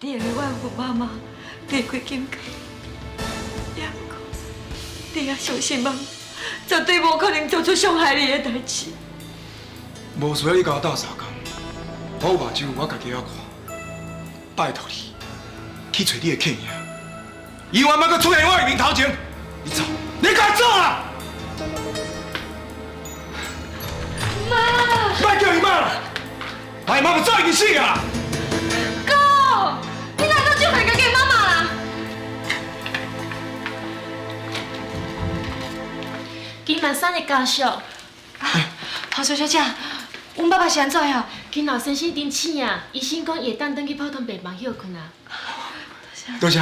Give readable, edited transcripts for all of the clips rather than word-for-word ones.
你會怨恨媽媽離開金家，也毋過你也相信媽媽絕對無可能做出傷害你的代誌。無需要你共我鬥相共，我有目睭，我家己會曉看。拜託你，去揣你的客兄，永遠莫閣出現我的面頭前。你走，你共我走啦！媽，莫叫伊媽啦，伊媽嘛早已經死啊！哥，你哪會做傷害家己媽媽啦？金萬山的家屬，侯小姐，阮爸爸是按怎樣？金老先生真醒啊，醫生講伊會當轉去普通病房歇睏啊。多謝。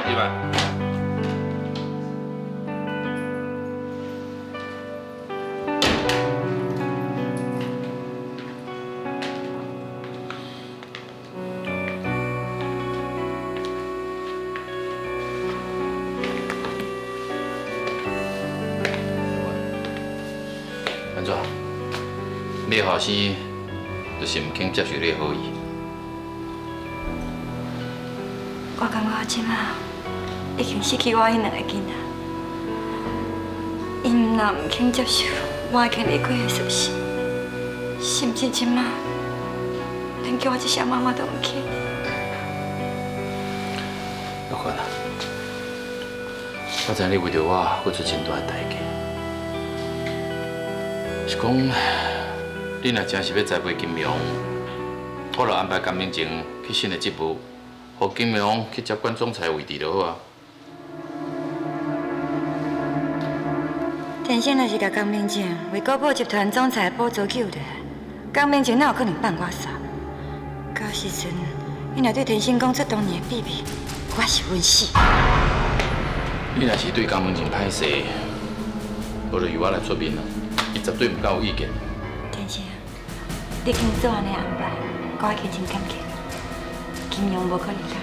入來。安怎？你的後生就是毋肯接受你的好意。我感覺我這馬已經失去我彼兩个囡仔，𪜶若毋肯接受我已經離開的事實，甚至這馬連叫我一聲媽媽都毋肯。玉芬啊，我知你為著我付出真大的代價，是講你若真是欲栽培金榮，我就安排江明靜去新的職務，予金榮去接管總裁的位置就好啊。天生若是共江明靜為國寶集團總裁寶座救落來，江明靜哪有可能放我煞？到時陣，伊若對天生講出當年的秘密，我是穩死。你若是對江明靜歹勢，無就由我來出面啦，伊絕對毋敢有意見。天生，你肯做按呢安排，我已經真感激。金榮無可能改。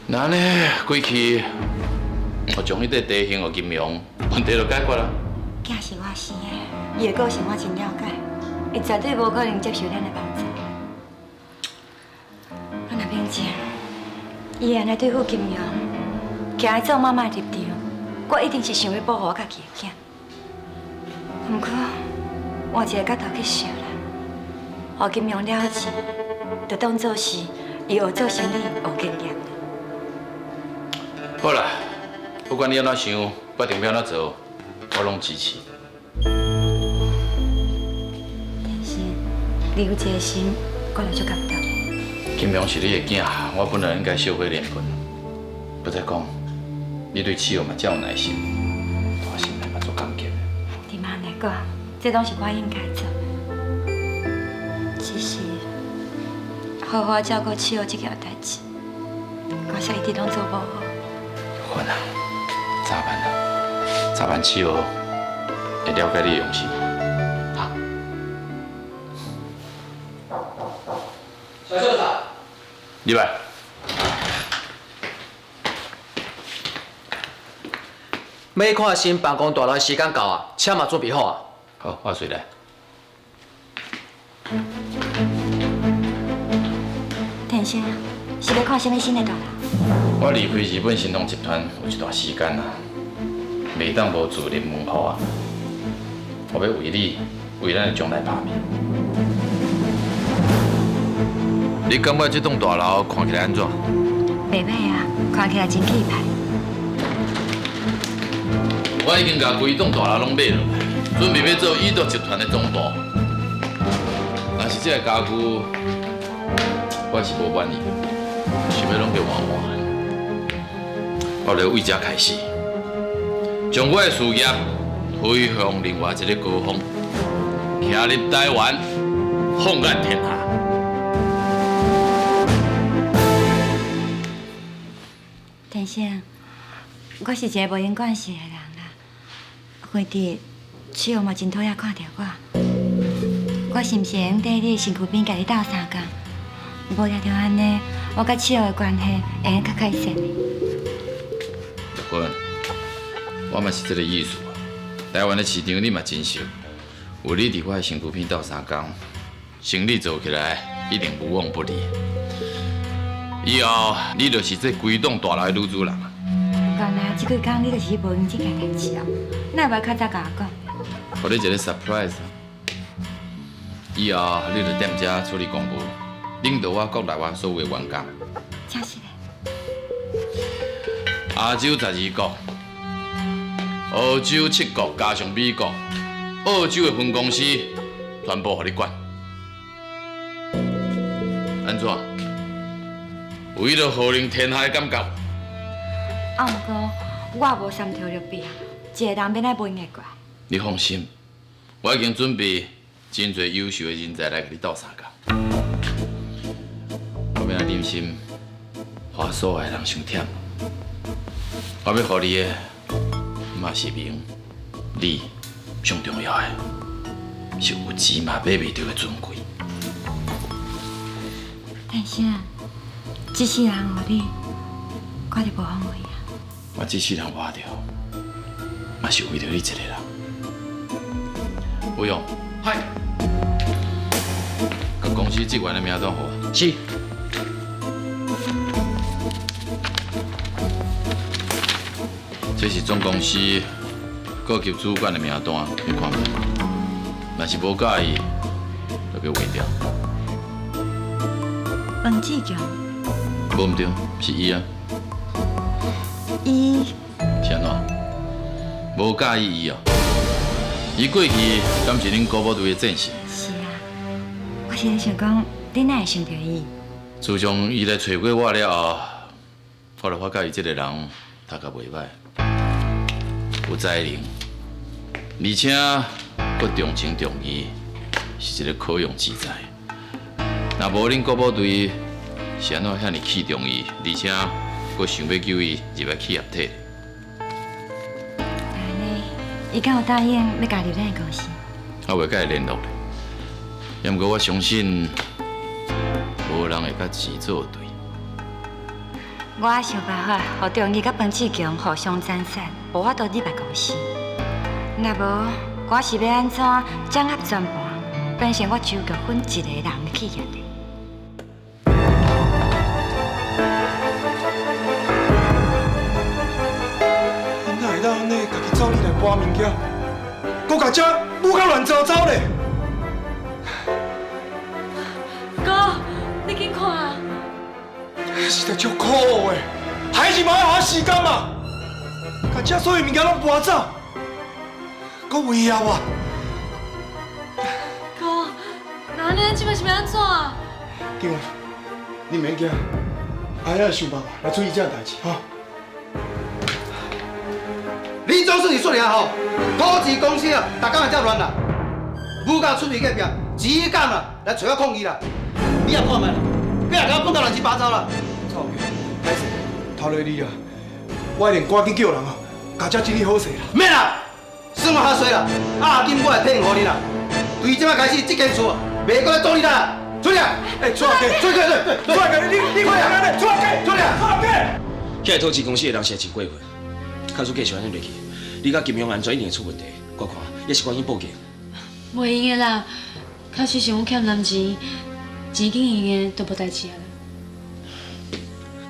那按呢，過去我將彼塊地形予金榮，問題就解決啦。囝是我生的，伊的個性我真了解，伊絕對無可能接受咱的幫助。啊，若明靜，伊會按呢對付金榮，徛佇做媽媽的立場，我一定是想欲保護我家己的囝。毋過，換一個角度去想啦，予金榮了錢，就當做是伊學做生意學經驗。好啦，不管你按怎想，決定欲按怎做，我攏支持。但是你有這個心，我就足感動。金榮是你的囝，我本來應該小可憐憫。不再講，你對企業嘛遮有耐心，我心內嘛足感激的。對媽來講，這攏是我應該做的。只是好好照顧企業這件代誌，我才一直攏做無好。芬啊，早晚啊，早晚企業會了解你的用心。哈。小秀才，入來。欲看新辦公大樓的時間到啊，車嘛準備好啊。好，我隨來。天生，是欲看啥物新的大樓？我離開日本神龍集團有一段時間啊，袂當無自立門戶啊。我欲為你，為咱的將來打拼。你感覺這棟大樓看起來按怎？袂䆀啊，看起來真氣派。我已經共規棟大樓攏買落來，準備欲做宇宙集團的總部。但是這个家具，我是無滿意，想欲攏共換換。我就為這開始，將我的事業推向另外一个高峰，徛入台灣，放眼天下。天生，我是一个無閒管事的人啦。反正企業嘛真討厭看著我，我是毋是會用綴你的身軀邊共你鬥相共？無掠著按呢，我佮七號的關係會用較改善的。玉芬，我嘛是這個意思啊。台灣的市場你嘛真熟，有你佇我的身軀邊鬥相共，生意做起來一定無往不利。以後你就是這規棟大樓的女主人啊！原來這幾工你就是去無閒這件代誌哦，哪會無較早共我講？予你一個 surprise。以後你就踮遮處理公務，領導我國內外所有的員工。真是的。亞洲12國、歐洲7國加上美國、澳洲的分公司，全部予你管。按怎？有彼个號令天下的感覺？啊，毋過我無三頭六臂，一個人欲按怎分會過來？你放心，我已經準備真濟優秀的人才來共你鬥相共。我欲來忍心，予所有的人傷忝。我欲予你的，嘛是名利，上重要的是有錢嘛買袂著的尊貴。但是啊，這世人有你，我就無後悔啊。我這世人活著，嘛是為著你一個人。吳勇，係。共公司職員的名單予我。是。這是總公司各級主管的名單，你看無？若是無佮意，就給劃掉。彭志強。無毋對，是伊啊。伊是按怎？無佮意伊哦。伊過去敢是恁國寶隊的戰士？是啊，我是咧想講，你哪會想著伊？自從伊來揣過我了後，我就發覺伊這個人讀甲袂歹，有才能，而且閣重情重義，是一個可用之才。若無恁國寶隊是按怎遐爾器重伊，而且閣想欲叫伊入來企業體？按呢，伊敢有答應欲加入咱的公司？我未佮伊聯絡咧，也毋過我相信，無人會佮錢做對。我愛想辦法，予中義佮彭志強互相斬殺，無法度入來公司。若無，我是欲按怎掌握全盤，變成我周玉芬一個人的企業咧？𪜶哪會當按呢，家己走你來搬物件，閣共遮舞甲亂糟糟咧？哥，你緊看啊！實在足可惡的，還是無愛予我時間嘛？共遮所有物件攏搬走，閣威脅我。哥，那按呢，咱這擺是欲按怎啊？金華，你免驚，阿會想辦法來處理這件代誌，哈。林總是說爾吼，土地公司啊，逐工會遮亂啦，舞甲出去隔壁，錢敢啊來揣我抗議啦，你也看覓啦，別來共我講甲亂七八糟啦。臭雞，歹勢，拖累你啦，我一定趕緊叫人啊，共遮整理好勢啦。免啦，算我較衰啦，押金我會退予你啦。對這擺開始，這間厝袂閣來租你啦，出來！欸，出來，出來，出來，你快點，出來，出來，出來！遐個土地公司的人實在真過分，假使繼續按呢落去，你佮金庸安全一定會出問題。我看也是趕緊報警。袂用的啦，確實是阮欠人錢，錢緊用的都無代誌啊啦。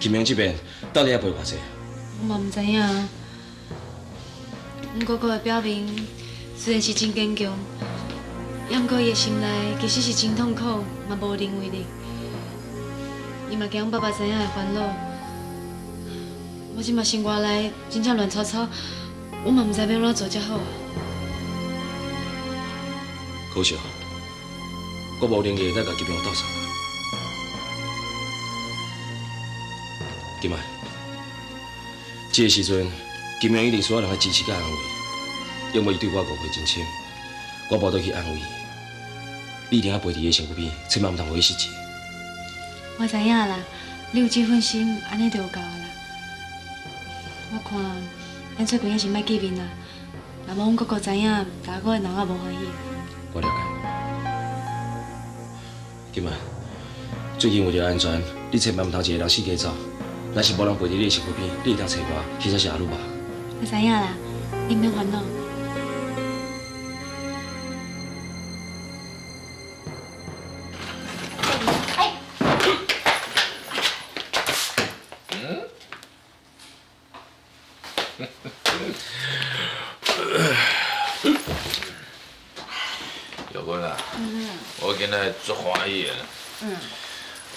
金庸這邊到底欲賠偌濟？我嘛毋知影啊。阮哥哥的表面雖然是真堅強，也毋過伊的心內其實是真痛苦，嘛無能為力。伊嘛驚阮爸爸知影會煩惱。我這擺生活內真正亂糟糟，我嘛毋知欲按怎做才好啊。可惜，我無能力來共金庸鬥相共。金愛，這個時陣，金庸一定需要人的支持佮安慰，因為伊對我誤會真深，我無得去安慰伊。你一定要陪佇伊身軀邊，千萬毋通予伊失志。我知影啦，你有這份心，按呢就有夠啊啦。我看咱最近還是莫見面啦，若無阮哥哥知影，大家閣會鬧甲無歡喜。我了解。金愛，最近为著安全，你千萬毋通一个人四界走。若是無人陪佇你的身軀邊，你會當揣我，或者是阿魯巴。我知影啦，你免煩惱。玉芬啊，我今仔足歡喜的，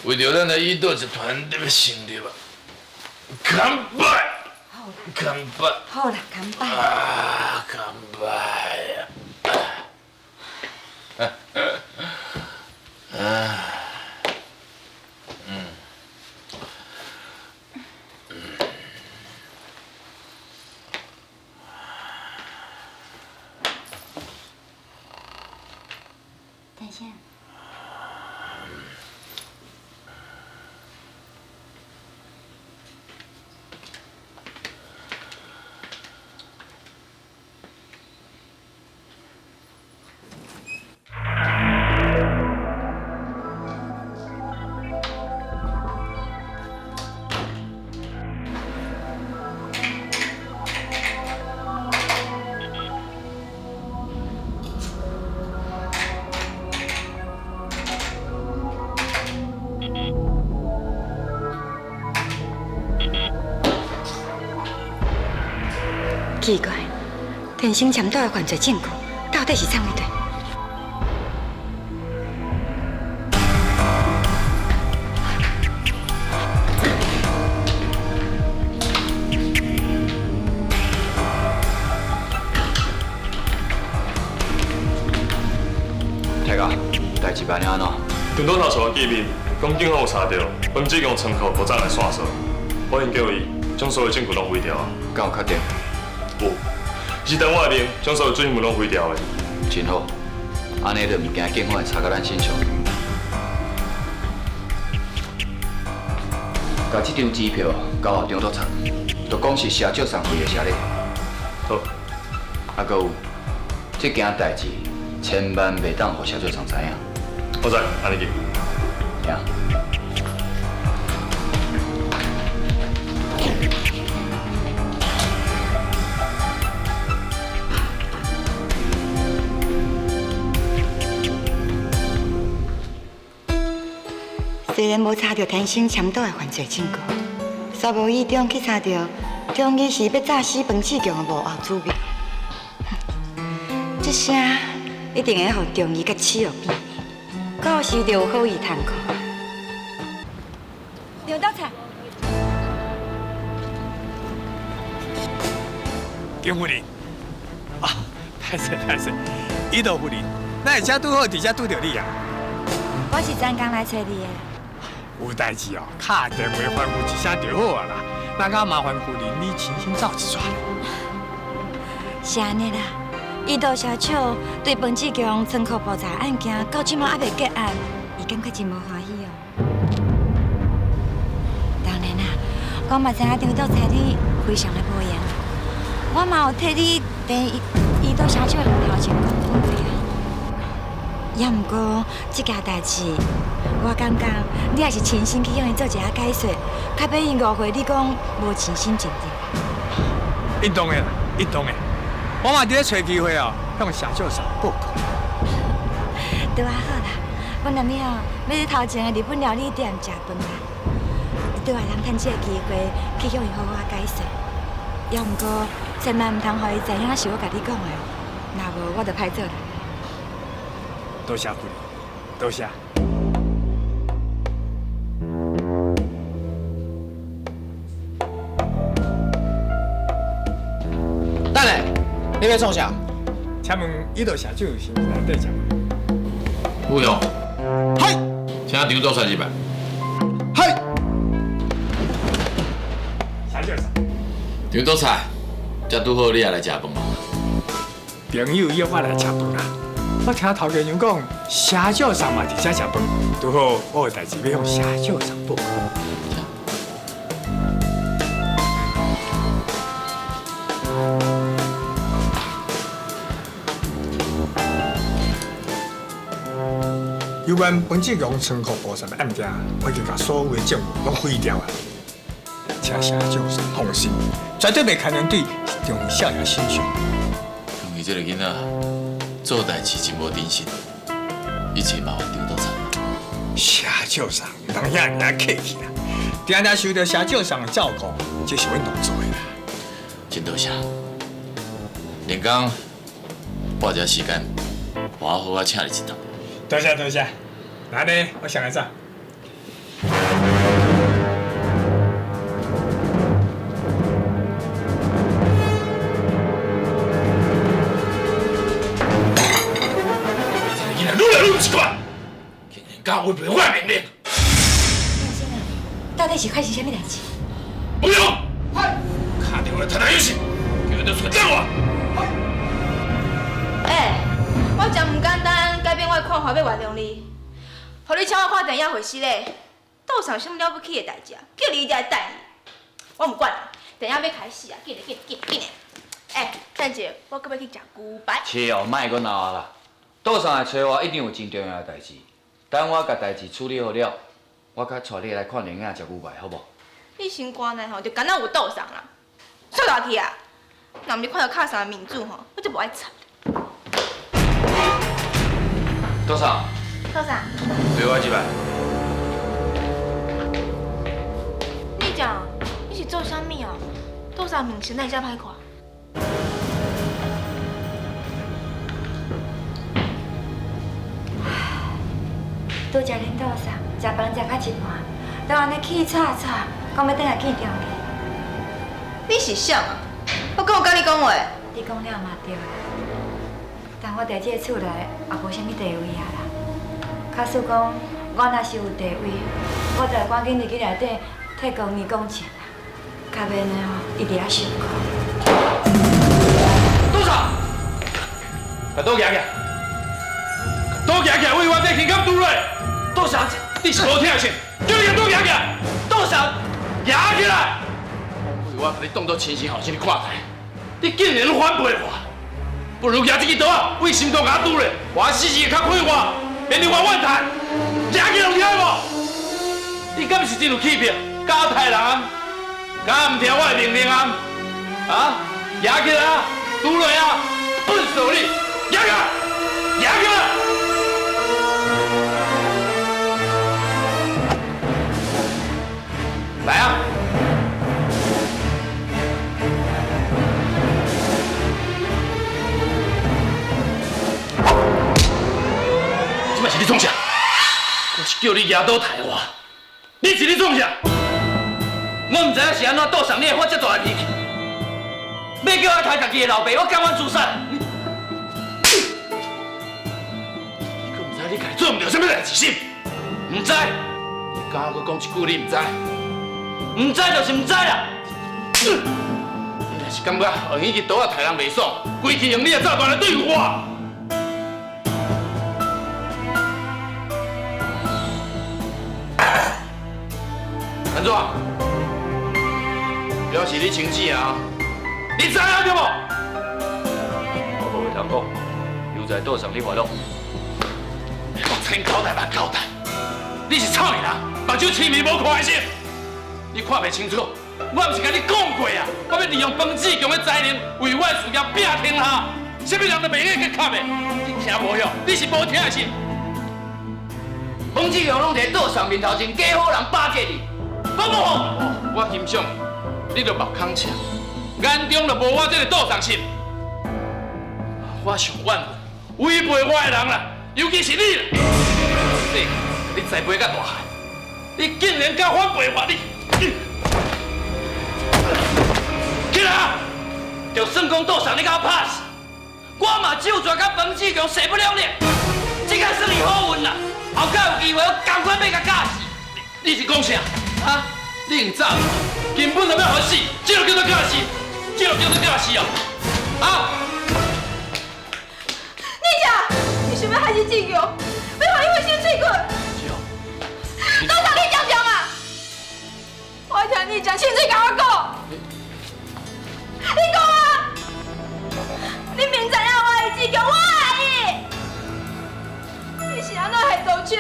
為著咱的伊島集團特別成立啊，乾杯！乾杯！好啦，乾杯！啊，乾杯啊！啊，等下。奇怪，天生签到的犯罪证据到底是啥物对？大哥，代志办了按怎？张总头找我见面，讲警方有查到彭志强仓库无障碍线索，我已经叫伊将所有证据拢毁掉啊。敢有确定？有，是等我的命，将所有证据拢毁掉的。真好，按呢就毋惊警方会查到咱身上。共这张支票交予张督察，就讲是谢少送回的，是咧。好。啊，阁有，这件代志千万袂当予谢少送知影。我知，按呢去。行。雖然無查著天生簽賭的犯罪證據，卻無意中去查著張醫師欲詐死彭志強的幕後主謀。這聲一定會予張姨佮刺予變，到時就有好意通看。劉督察，丁夫人，啊，歹勢歹勢，伊杜夫人，哪會遮拄好佇遮拄著你啊？我是專工來揣你的。有代志哦，敲電話吩咐一聲就好啊啦，哪敢麻煩夫人你親身走一逝？是按呢啦，伊杜社長對彭志強倉庫爆炸案件到這馬猶未結案，伊感覺真無歡喜哦。當然啦，我嘛知影張督察你非常的無閒，我嘛有替你佇伊杜社長的頭前講講話啊。也毋過這件代志，我感覺你也是親身去向伊做一下解說，較免伊誤會你講無盡心盡力。應當的啦，應當的。我嘛佇咧揣機會哦，向社長上報告。拄仔好啦，阮阿妹哦，欲去頭前的日本料理店食飯啦。拄仔通趁這个機會去向伊好好解釋。也毋過，千萬毋通予伊知影是我共你講的，若無我就歹做人。多謝夫人，多謝。等下，你欲創啥？請問伊杜社長是毋是來底食飯？不用。嗨，請張督察入來。嗨，社長。張督察，這拄好你也來食飯。朋友約我來食飯啦。我聽頭家娘講，社長送嘛佇遮食飯，拄好我有代誌欲向社長送報告。有有关彭志强仓库菩萨的案件，我已经共所有的证物拢毁掉啊！请社长放心，绝对袂牵连对张少爷身上。讲伊这个囡仔做代志真无定性，一切麻烦张督察。社长上，毋通遐尔仔客气啦，定定受到社长上的照顾，这是阮当做的啦。真多谢。连工拨一下时间，我好好请你一顿。多谢多谢，那呢，我先来走。这个囡仔愈来愈不习惯，竟然敢违背我的命令！先生啊，到底是发生啥物代志？不用，敲电话来谈谈有事，叫伊出来等我。欸，我真唔简单，改变我的看法，欲原谅你，予你请我看电影会死咧。赌上啥物了不起的代志啊？叫你一定爱等伊，我毋管啦，电影欲开始啊，紧来紧紧紧来！欸，等一下，我阁欲去食牛排。是哦，莫阁闹啊啦！赌上来揣我，一定有真重要的代志。等我共代志处理好了，我阁带你来看电影、食牛排，好无？你心肝内吼就敢若有赌上啦，出落去啊！若毋是看到卡上的面子吼，我就无爱插。多少？多少？对我几百。你讲，你是做啥物啊？多少面色哪会遮歹看？拄才恁桌上食饭食到一半，都按呢气喘喘，讲欲转来见丈夫。你是啥啊？我敢有佮你讲话？你讲了嘛对啦，但我伫这个厝内也无啥物地位啊啦。假使讲我若是有地位，我就会赶紧入去内底替公义讲情啦，较免的吼一直遐受苦。多少？共刀举起来，刀举起来，为我这肩胛拄落。多少？你是无听是？叫你共刀举起来，多少？举起来！为我共你当作亲生后生，你看开，你竟然反背我，不如举这支刀仔，为心脏共我拄咧，我死死较快活，免得我怨叹。举起来有听无？你敢是真有气魄，敢杀人？敢毋听我的命令啊？啊！举起来啊！拄落啊！笨死你！举起来！举起来！来啊！这摆是你创啥？我是叫你举刀刣我，你是咧创啥？我毋知影是按怎赌上你会发这大的脾气，欲叫我刣家己的老爸，我甘愿自杀。你阁毋知你家己做毋著啥物代志是？毋知？你敢阁讲一句你毋知？毋知就是毋知啦。你若是感觉用彼支刀仔刣人袂爽，规气用你的炸弹来对付我。安怎？表示你清醒啊？你知影对无？我无话通讲，留在岛上你烦恼。我千交代万交代，你是臭人，目睭痴迷无看的是？你看袂清楚，我毋是共你讲过啊！我欲利用彭志强的才能，为我的事业拼天下，啥物人都袂用去卡的。你听无晓？你是无听的是？彭志强拢伫岛上面头前假好人巴结你，我无，我欣赏你就目空赤，眼中就无我这个岛上心。我上怨恨违背我的人啦，尤其是你啦。你栽培到大汉，你竟然敢反背我，你！起来！就算讲岛上你共我拍死，我嘛只有权佮彭志强势不两立，这下算伊好运啦。后盖有机会，我共款欲共咬死。你是讲啥？啊？你用炸根本就欲予死，这就叫做咬死，这就叫做咬死哦！啊？你讲，你想欲害死志强，欲予伊粉身碎骨？岛上你讲讲啊！我爱听你讲，清楚共我讲。你讲啊！你明知影我爱志强，我爱伊，你是按怎下毒手？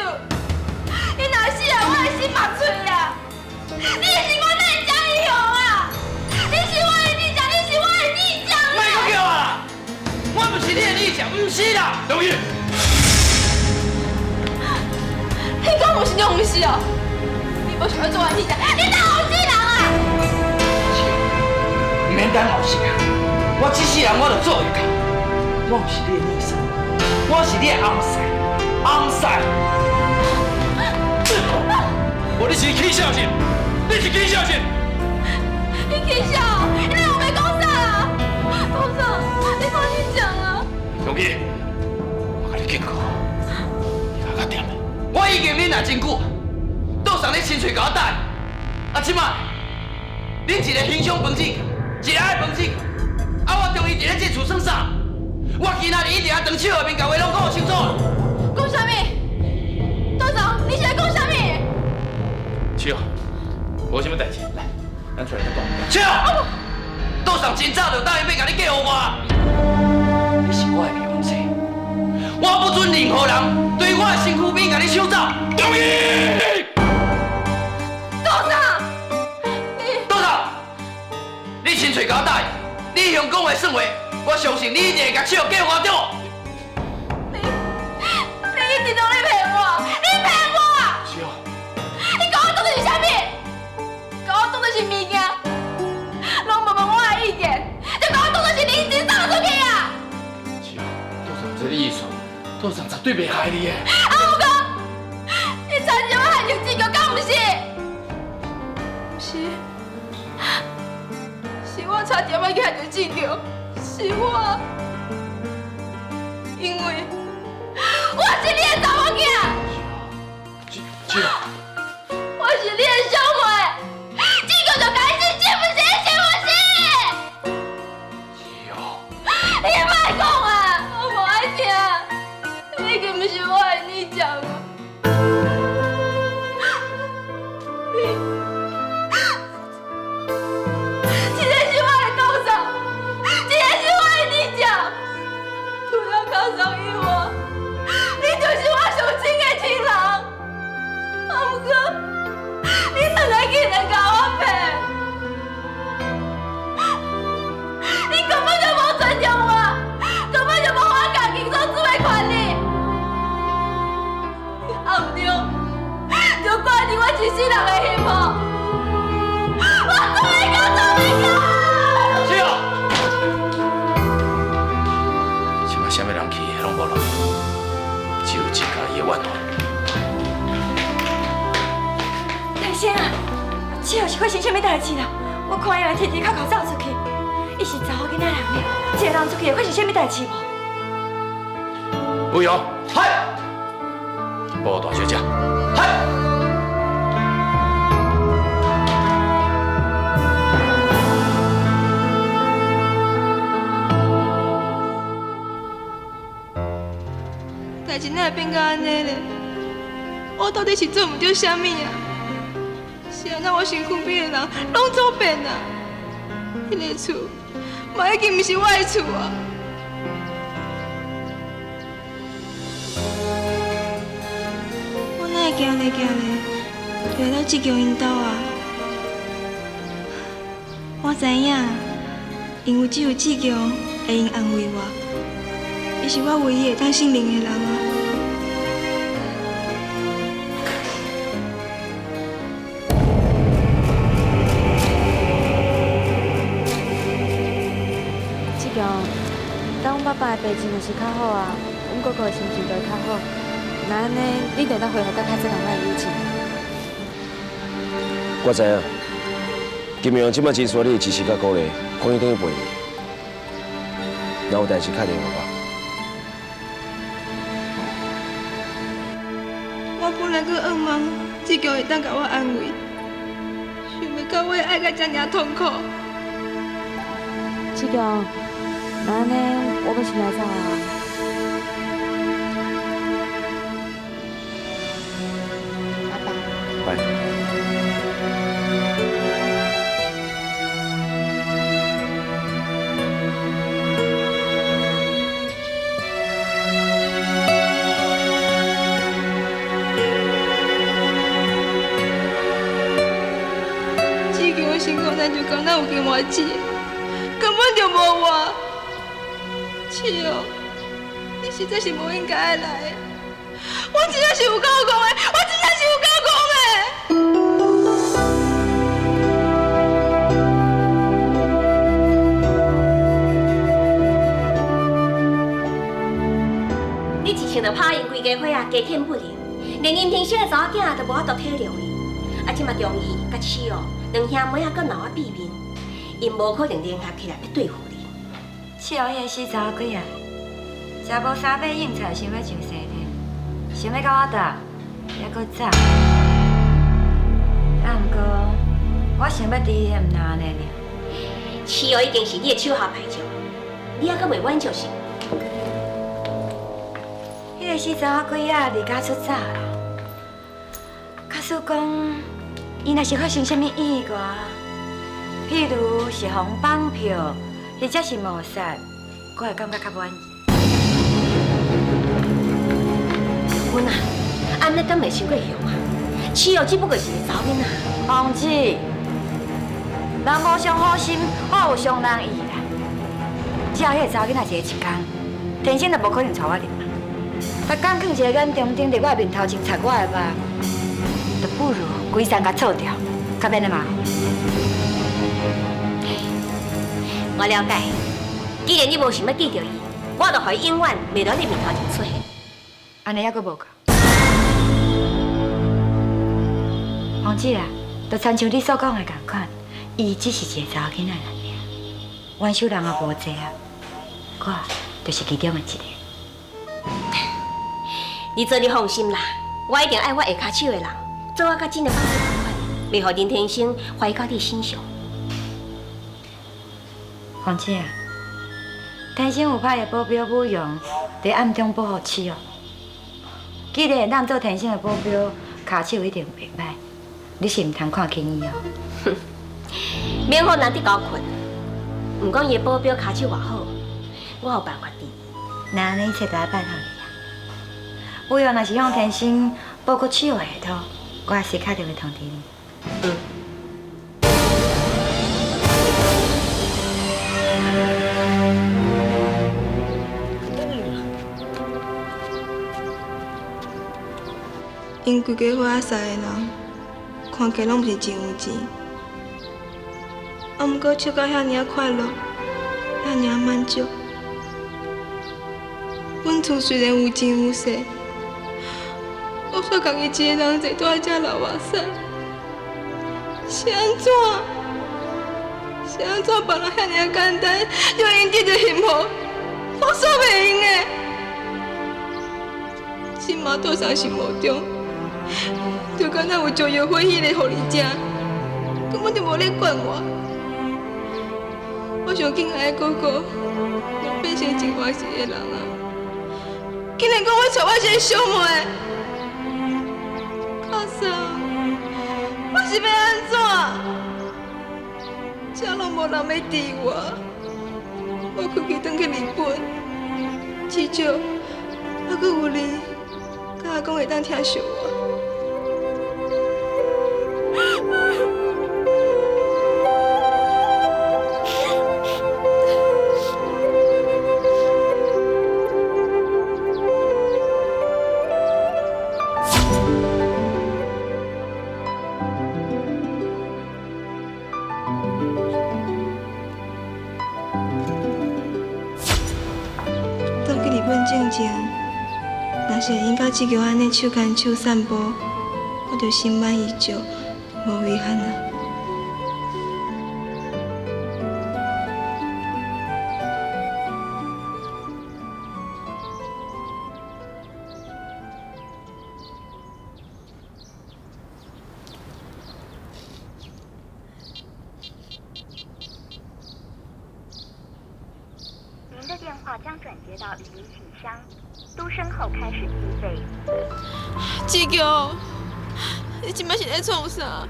你的女婿，毋是啦。容易。你讲毋是就毋是哦，你无想欲做我女婿，你当后死人啊！毋免等后生啊，我这世人我就做会到。我毋是你的女婿，我是你的翁婿，翁婿。无你是起笑是？你是起笑是？你起笑？你有白讲啥啊？董事长，你放心讲啊。容易，我共你警告，你较较掂的。我已经忍耐真久，倒送你亲喙共我答应。啊，这摆，恁一个欣赏彭志强，一个爱彭志强，啊，我终于伫咧这厝算啥？我今仔日一定要当手后面，共话拢讲清楚。讲啥物？董事长，你是咧讲啥物？笑，无啥物代志，来，咱出来再讲。笑，杜桑真早就答应欲共你嫁予我。你是我的未婚妻，我不准任何人对我的身躯边共你抢走。同意。杜桑，你杜桑，你亲嘴共我答应，你向讲话算话，我相信你一定会共笑嫁予我，对无？你一直拢咧骗我，你骗我！笑，你共我当作是啥物？共我当作是物件，拢无问我的意见，就共我当作是零钱送出去啊！笑，杜桑这个意思，杜桑绝对袂害你的。啊，毋过，你差一点仔害着志强，敢毋是？毋是，是我差一点仔去害著志强，是我，因为我是你的查某囝。笑，我是你的小妹，志强就该死，是毋是？是毋是？你莫讲啊，我无爱听，你已经毋是我的女儿啊！你，这个是我的董事，这个是我的女儿，除了康松以外，你就是我上亲的亲人。啊，毋过你两个竟然共我骗，你根本就无尊重我，根本就无予我家己做主的权利。你暗中就挂伫我一世人的希望，我做袂到，做袂到。笑，这摆啥物人去拢无路，只有志甲伊的怨恨。大仙啊，这是发生啥物代志啦？我看伊人提提扣扣走出去，伊是查某囡仔人呢，一个人出去会发生啥物代志无？吴勇，嗨，报大小姐。嗨。代志哪会变到按呢咧？我到底是做毋对啥物啊？是按怎我身躯边的人拢总变啊？彼个厝嘛已经毋是我的厝啊！我哪会行咧行咧，就来到志强𪜶兜啊？我知影，因为只有志强会用安慰我，伊是我唯一会当信任的人啊！志强，等阮爸爸的病情若是较好啊，阮哥哥的心情就会较好。若按呢，你就会当恢复佮较早同款的友情。我知影，金阳这摆真需要你的支持佮鼓励，赶紧转去陪伊。若有代志敲电话我。我本来阁向望志强会当共我安慰，想袂到我会爱甲遮尔痛苦。志强，若按呢，我欲先来走啊。拜拜。拜。志强的身躯咱就敢若有间活子，根本就无活。笑，實在是無應該愛來的。我真正是有夠戇的，我真正是有夠戇的。你一向就拍𪜶規家伙仔，加添不良，連𪜶天生的查某囝都無法度體諒伊。啊，這馬中醫佮七哦，兩兄妹仔閣鬧啊變面，𪜶無可能聯合起來欲對付你。七哦，彼个死查某鬼仔，食無三百應菜，想欲上西天，想欲佮我鬥，猶閣早。啊，毋過我想欲治伊的，毋若按呢爾。七哦已經是你的手下敗將，你猶閣袂滿足是？彼个死查某鬼仔離家出走啦，假使講，伊若是發生啥物意外，譬如是予人綁票，或者是謀殺，我會感覺較滿意。阮啊，按呢敢會傷過凶啊？七哦，只不過是個查某囡仔。王子，人無傷好心，好有傷人意啦。只要彼個查某囡仔一个一工，天生就無可能娶我入來。逐工囥一个眼中釘佇我面頭前插我的肉，就不如規層共做掉，較免咧麻煩。我了解，既然你無想欲記著伊，我就予伊永遠袂佇你面頭前出現。按呢猶閣無夠。王子啊，就親像你所講的仝款，伊只是一个查某囡仔爾，阮手人也無濟啊，我就是其中的一个。你做你放心啦，我一定愛我下跤手的人，做我佮真的放心仝款，袂予林天生懷疑到你身上。王姐啊，天生有派的保鏢武勇，佇暗中保護七哦。既然會當做天生的保鏢，跤手一定袂歹。你是毋通看輕伊哦。哼，免予人得交困。毋管伊的保鏢跤手偌好，我有辦法治。那按呢一切都愛拜託你啊。武勇若是向天生報告七號的下托，我也是敲電話通知你。嗯。𪜶規家伙仔三个人，看起來攏毋是真有錢，啊，毋過笑甲遐爾仔快樂，遐爾仔滿足。阮厝雖然有錢有勢，我卻家己一個人坐佇遮流目屎，是按怎？是按怎別人遐爾簡單就用得著幸福，我煞袂用的。這馬倒送是無中，就敢若有石药粉彼个予你食，根本就無咧管我。我上敬愛的哥哥，就變成真歡喜的人啊！竟然講我娶我一个小妹，阿嫂，我是欲按怎？這攏無人欲治我，我開機轉去日本，至少猶閣有你，佮阿公會當疼惜我。轉去日本進前，若是會用佮志強按呢手牽手散步，我就心滿意足，無遺憾啊。您的電話將轉接到語音信箱，嘟聲後開始計費。志強，你這擺是咧創啥？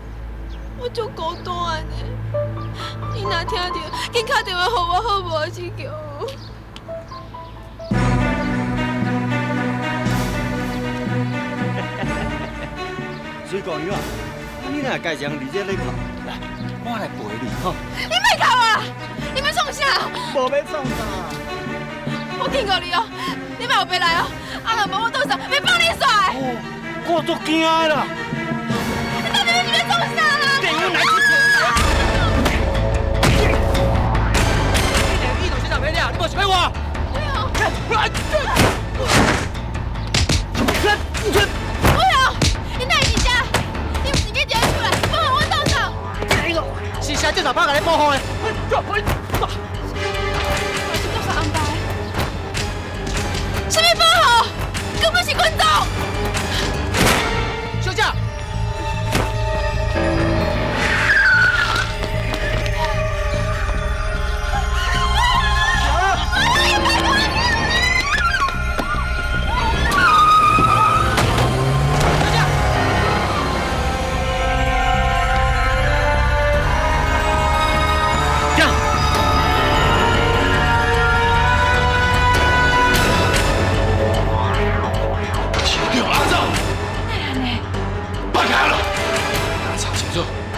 我足孤單的呢。你若聽著，緊敲電話予我好無？志強。水姑娘啊，你若家人佇這咧哭，來，我來陪你吼。你莫哭啊！你欲創啥？無欲創啥。我警告你哦，你你莫后白來哦！啊，若無我倒送，會放你煞的。我足驚的啦！你到底是欲創啥啦？電阮來你連伊都是啥物了？你無想欲活？不要！你哪會佇遮？你毋是去一个出來保護阮倒送？是啥警察拍共你保護的？是多少安排？啥物保護？根本是軍中。小姐。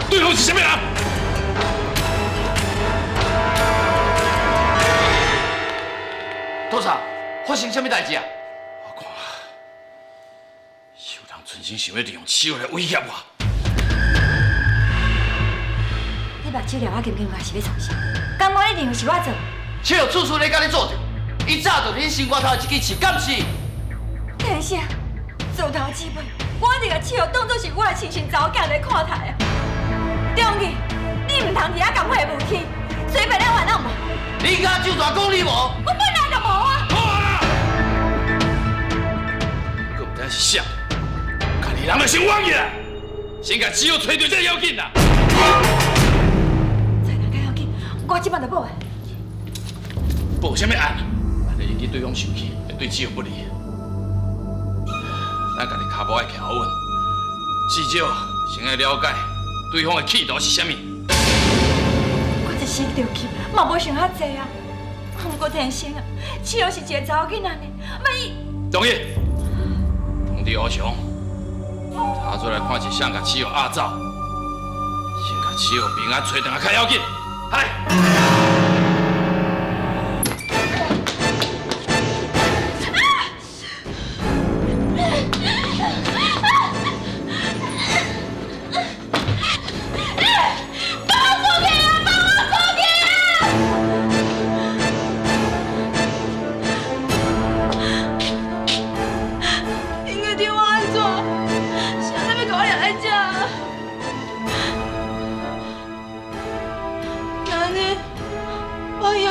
对方是啥物人？多少？发生啥物代志啊？我看有人存心想欲利用七友来威脅我。你目睭掠我金金我是欲創啥？敢我你認為是我做？七友處處咧共你做著，伊早就佇你心肝頭的一支刺，敢是？等一下，自頭至尾，我一直共七友當作是我的親生查某囝來看待啊！中義，你毋通佇遐共火武器，隨便咧玩好無？你敢就大講你無？我本來就無啊！好啊！閣毋知影是啥，家己人就先冤起來，先共七友揣著才要緊啦。揣人較要緊，我這擺就報案。報啥物案？按呢引起對方生氣，會對七友不利。咱家己跤步愛徛穩，至少先愛了解對方的企圖是啥物。我一時著急，嘛無想遐濟啊。毋過天生啊，七友是一個查某囡仔呢，萬一…… 同意，通知阿雄，查出來看是誰共七友壓走，先共七友平安揣轉來較要緊。來。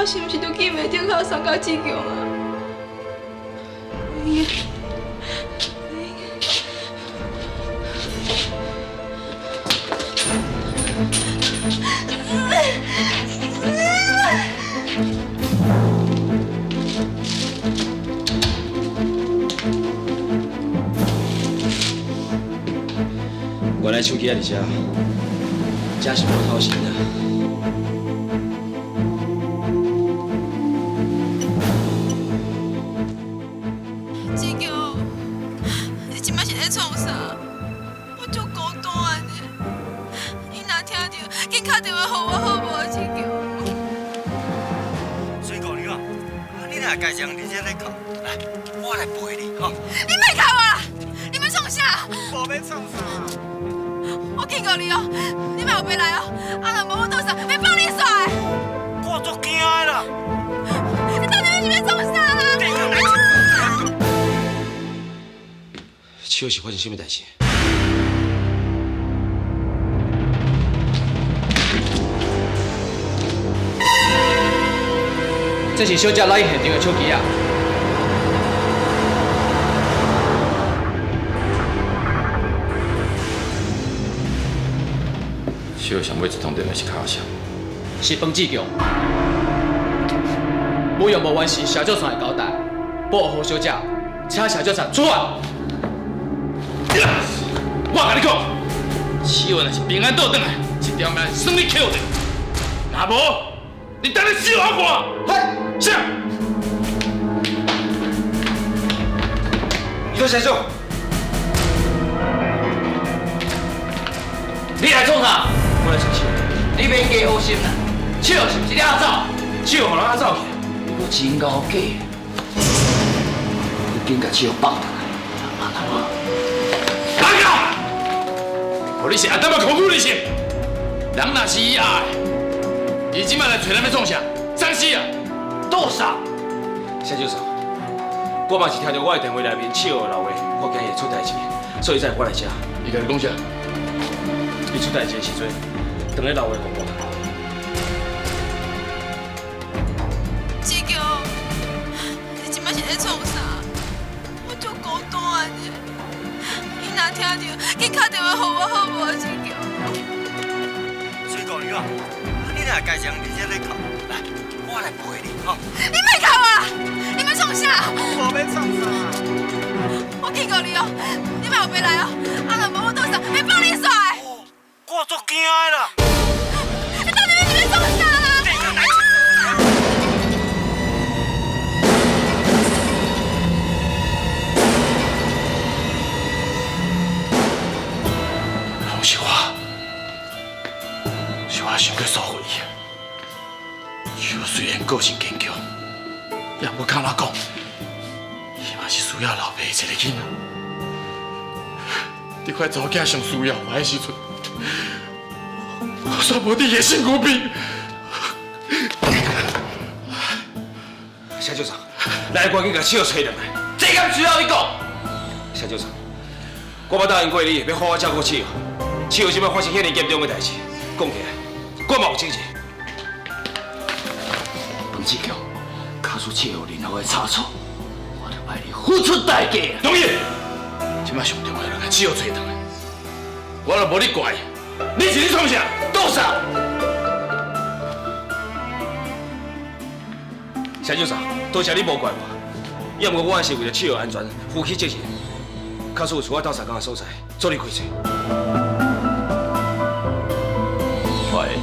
是毋是都记袂得靠三甲志强啊？原來手機還佇遮，這是無頭神啊！志強，你這擺是咧創啥？我足孤單的呢。你若聽著，緊敲電話予我好無？志強。水姑娘啊，你若家己人佇遮咧哭，來，我來陪你吼。你莫哭我啦！你欲創啥？無欲創啥。我警告你哦，你莫後白來哦，啊若無我倒送，會放你煞的。我足驚的啦！你到底是欲創啥啦？七友是發生啥物代誌？這是小姐來現場的手機啊！七友上尾一通電話是敲誰？是彭志強。武勇無完成社長上的交代，保護小姐，請社長上出來。我共你講，七友若是平安倒轉來，這條命算你捡著。若無，你等你死予我看。是。伊说社長，你來創啥？我來找七友。你免假好心啦，七友是毋是你阿走？七友予人阿走去？你閣真𠢕假。紧共七号放转来。阿狗，予你是阿当仔苦苦你是？人若是伊爱，伊这摆来揣咱欲创啥？丧死啊！多少？谢教授，我嘛是听著我的电话内面七号的老话，我惊伊会出代志，所以才会我来遮。伊共你讲啥？伊出代志的时阵，当咧老话讲我。志强，你这摆是咧创啥？我足孤单的，你若听著，紧敲电话予我好无？志强。水姑娘，你哪会家人伫遮咧哭？来，我来陪你吼。你莫哭啊！你欲创啥？我欲创啥？我警告你哦，你莫后壁来哦，啊若无我倒送，会放你煞的。我足惊的啦！你到底欲创啥啦？拢是我，是我伤过疏忽伊。虽然个性坚强，也毋过敢若讲，伊嘛是需要老爸的一个囡仔。伫块查某囝上需要我的时阵，我煞无伫伊的身躯边。谢教授，来，赶紧共七号揣转来。这敢需要你讲？谢教授，我捌答应过你，欲好好照顾七号。七号这摆发生遐尔严重的代志，讲起来，我嘛有责任。彭志强，假使七号有任何的差错，我就爱你付出代价。同意。这摆上重要的，共七号揣转来。我若无你怪，你是咧创啥？多少？谢教授，多谢你无怪我，也毋过我还是为著七号安全负起责任。假使有需要斗相共的所在，做你开嘴。喂。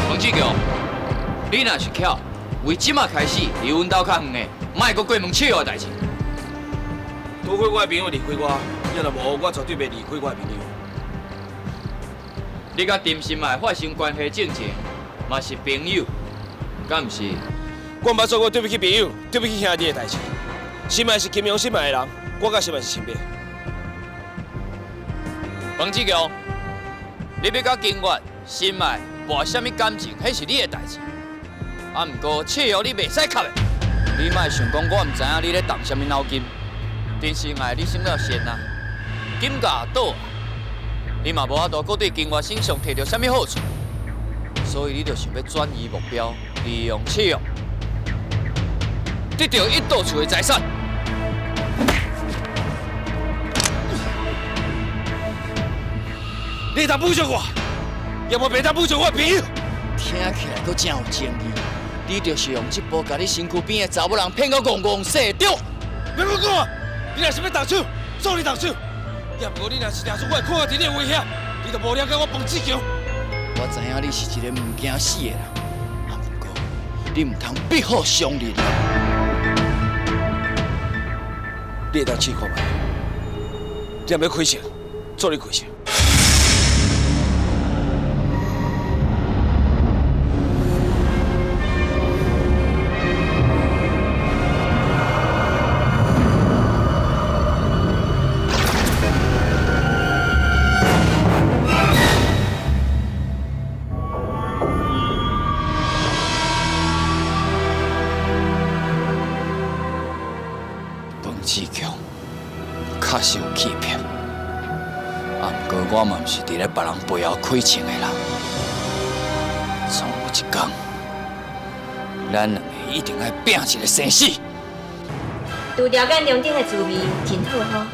彭志强，你若是巧，为这马开始离阮兜较远的，莫阁过问七号的代志。除非我的朋友离开我，要若无，我绝对袂离开我的朋友。你佮陈心爱发生关系进前，嘛是朋友，敢毋是？我毋捌做过对不起朋友、对不起兄弟的代志。心爱是金庸心爱的人，我佮心爱是亲密。彭志强，你欲佮金月、心爱搏啥物感情，彼是你的代志。啊，毋过七号你袂使插的，你莫想讲我毋知影你咧动啥物脑筋。陈心爱你省了先啊，金价倒，你嘛无法度阁对金月身上摕著啥物好处，所以你就想欲转移目标，利用七号得著一道厝的财产。你当侮辱我，也无袂当侮辱我的朋友。听起来阁真有争议，你就是用这部共你身躯边的查某人骗到戆戆势，对？别阁讲啊！你若是欲动手，做你动手。也毋过你若是掠出我会看伫你的威胁，你就无了解我彭志强。我知影你是一个毋惊死的人，啊，毋过你毋通逼虎伤人。你会当试看觅，你若欲开枪，做你开枪。彭志强确实有欺骗，啊，毋过我嘛毋是伫咧别人背后开枪的人。总有一天，咱两个一定爱拼一个生死。除了眼中顶的滋味真好吼。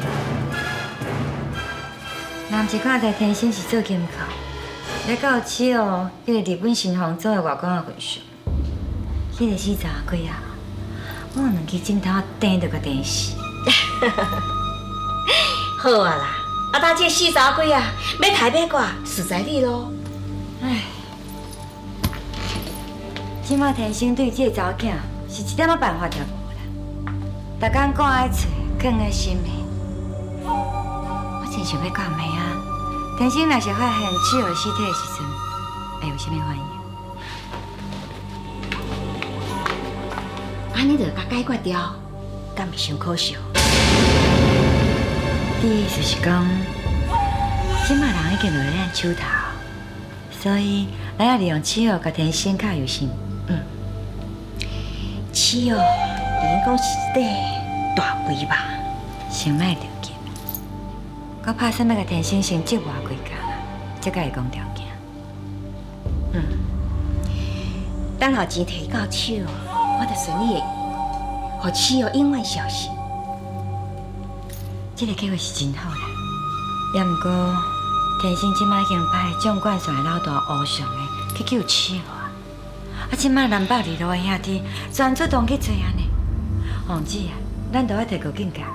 人一看在天生是做金口，来到七号彼个日本新房做的外公仔份上，彼个死查某鬼仔，我有两支枕头钉就共钉死。好啊啦，啊，当这个死查某鬼仔，欲刣欲割，实在你咯。唉，這馬天生對這個查某囝是一點仔辦法也無啦。逐工趕愛揣，囥喺心裡。我真想欲講的啊，天生若是發現七號屍體的時陣，會有啥物反應？按呢就共解決掉，敢會傷可惜？你意思是講，這馬人已經落佇咱手頭，所以咱要利用七號共天生較有心。嗯，七號因講是一塊大肥肉，先莫著急。我拍算欲共天生先折磨幾工，才共伊講條件。嗯，等予錢提到手，我就順你的意，予七號永遠消失。這個計劃是真好啦，也毋過天生這擺已經派掌管線的老大烏常的去救七號啊！啊，這擺南北二路的兄弟全出動去揣啊呢。王子啊，咱都愛提高警覺。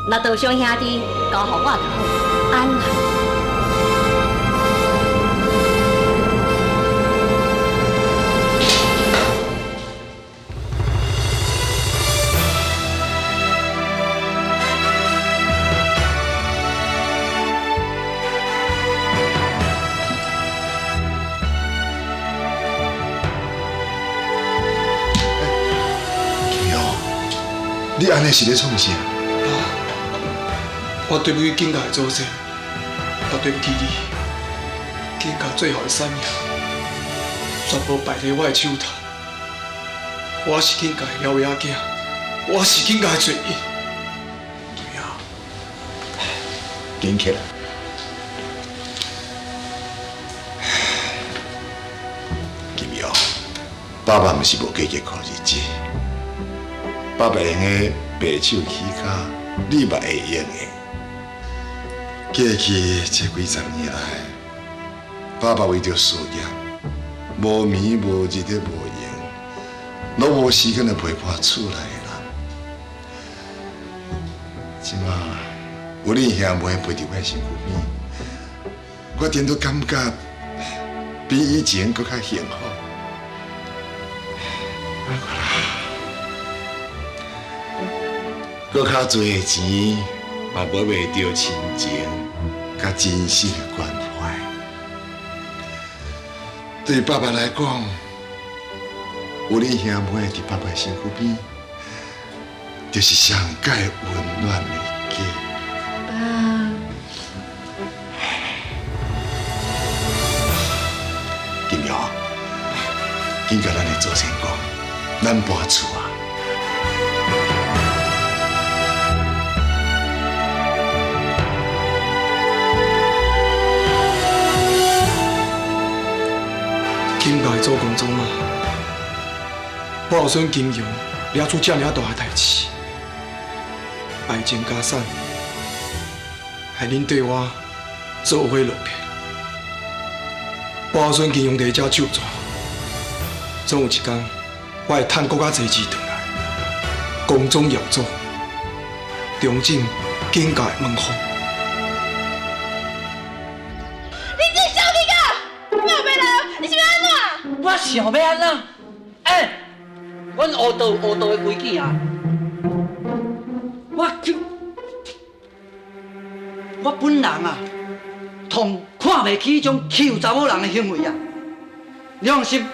若道上兄弟交予我就好，安啦。你按呢是咧创啥？爸，我对不起金家的祖先，我对不起你。金家最后的产业，全部败伫我的手头。我是金家的鸟仔囝，我是金家的罪人。金瑶，紧起来。金瑶，爸爸毋是无计较苦日子。爸爸用的白手起家，你嘛会用的。过去这几十年来，爸爸为著事业，无眠无日的无闲，拢无时间来陪伴厝内的人。这马有恁兄妹陪伫我身躯边，我颠倒感觉比以前阁较幸福。阁较济的钱，嘛买袂著亲情，佮真实的关怀。对爸爸来讲，有恁兄妹伫爸爸身躯边，就是上盖温暖的家。爸，金瑶，紧共咱的祖先讲，咱搬厝啊！金家的祖公祖妈，我后孙金荣惹出这尔大的代志，败尽家产，害恁缀我做伙落魄。我后孙金荣伫遮咒诅，总有一天，我会趁阁较济钱转来，光宗耀祖，重整金家的门风。我想欲按怎？欸，阮学道学道的规矩啊！我本人啊，痛看袂起彼种欺负查某人的行为啊！你放心，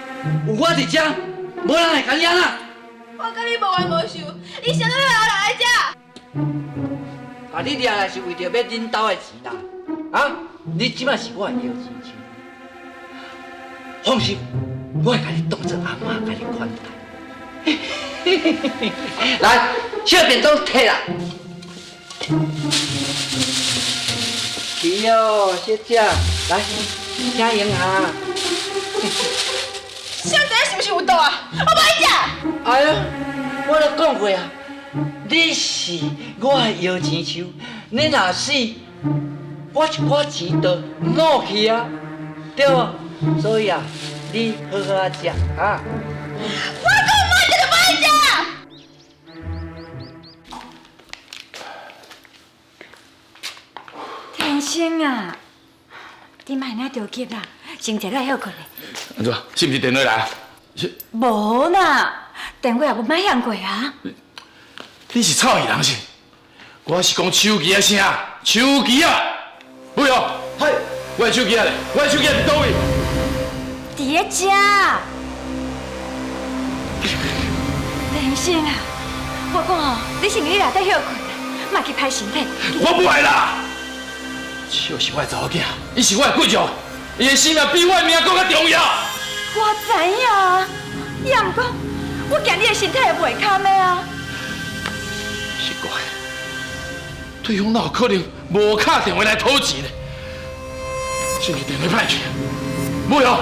有我伫遮，无人会共你按怎。我佮你无冤无仇，你啥物要留来遮？共你掠来是为著欲恁兜的钱啦，啊！你这马是我的摇钱树，放心。我会共你当做阿嬷，共你款待。来，小便当提来。去哦，小姐，来，请用下。小姐是毋是有毒啊？我无爱食。哎呀，我都讲过啊，你是我的摇钱树，你若死，我一寡钱就落去啊，对无？所以啊。你好好仔食啊！我讲毋爱食就无爱食。天生啊，你莫按呢著急啦，先坐來休睏。按怎？是毋是電話來？是。無啦，電話也無擺響過啊。你是臭耳人是？我是講手機仔聲，手機啊！不用，嘿，我的手機仔咧，我的手機佇佗位？佇咧遮。林生啊，我講哦，你是毋是內底歇睏啊？莫去歹身體。我不愛啦。笑是我的查某囝，伊是我的骨肉，伊的生命比我的命閣較重要。我知影，也毋過，我驚你的身體會袂堪的啊。奇怪，對方哪有可能無敲電話來討錢呢？是毋是電話歹去？無用，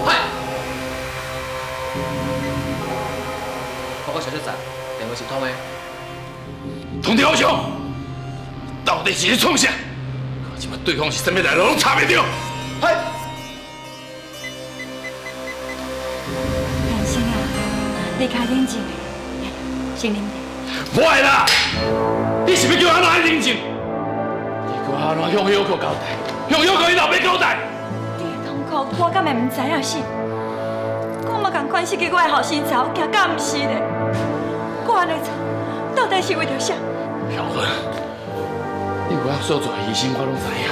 嗨。報告小姐，電話是通的。通天好笑，到底是咧創啥？這擺對方是啥物來路，攏查袂著。嗨。陳生啊，你較冷靜，先啉茶。無愛啦！你是欲叫我按怎冷靜？你叫我按怎向小可交代？向小可伊老爸交代？你的痛苦，我敢會毋知影是？我嘛仝款是去我的後生查某囝，敢毋是咧？我按呢做，到底是為著啥？小芬，你為我所做的犧牲，我攏知影。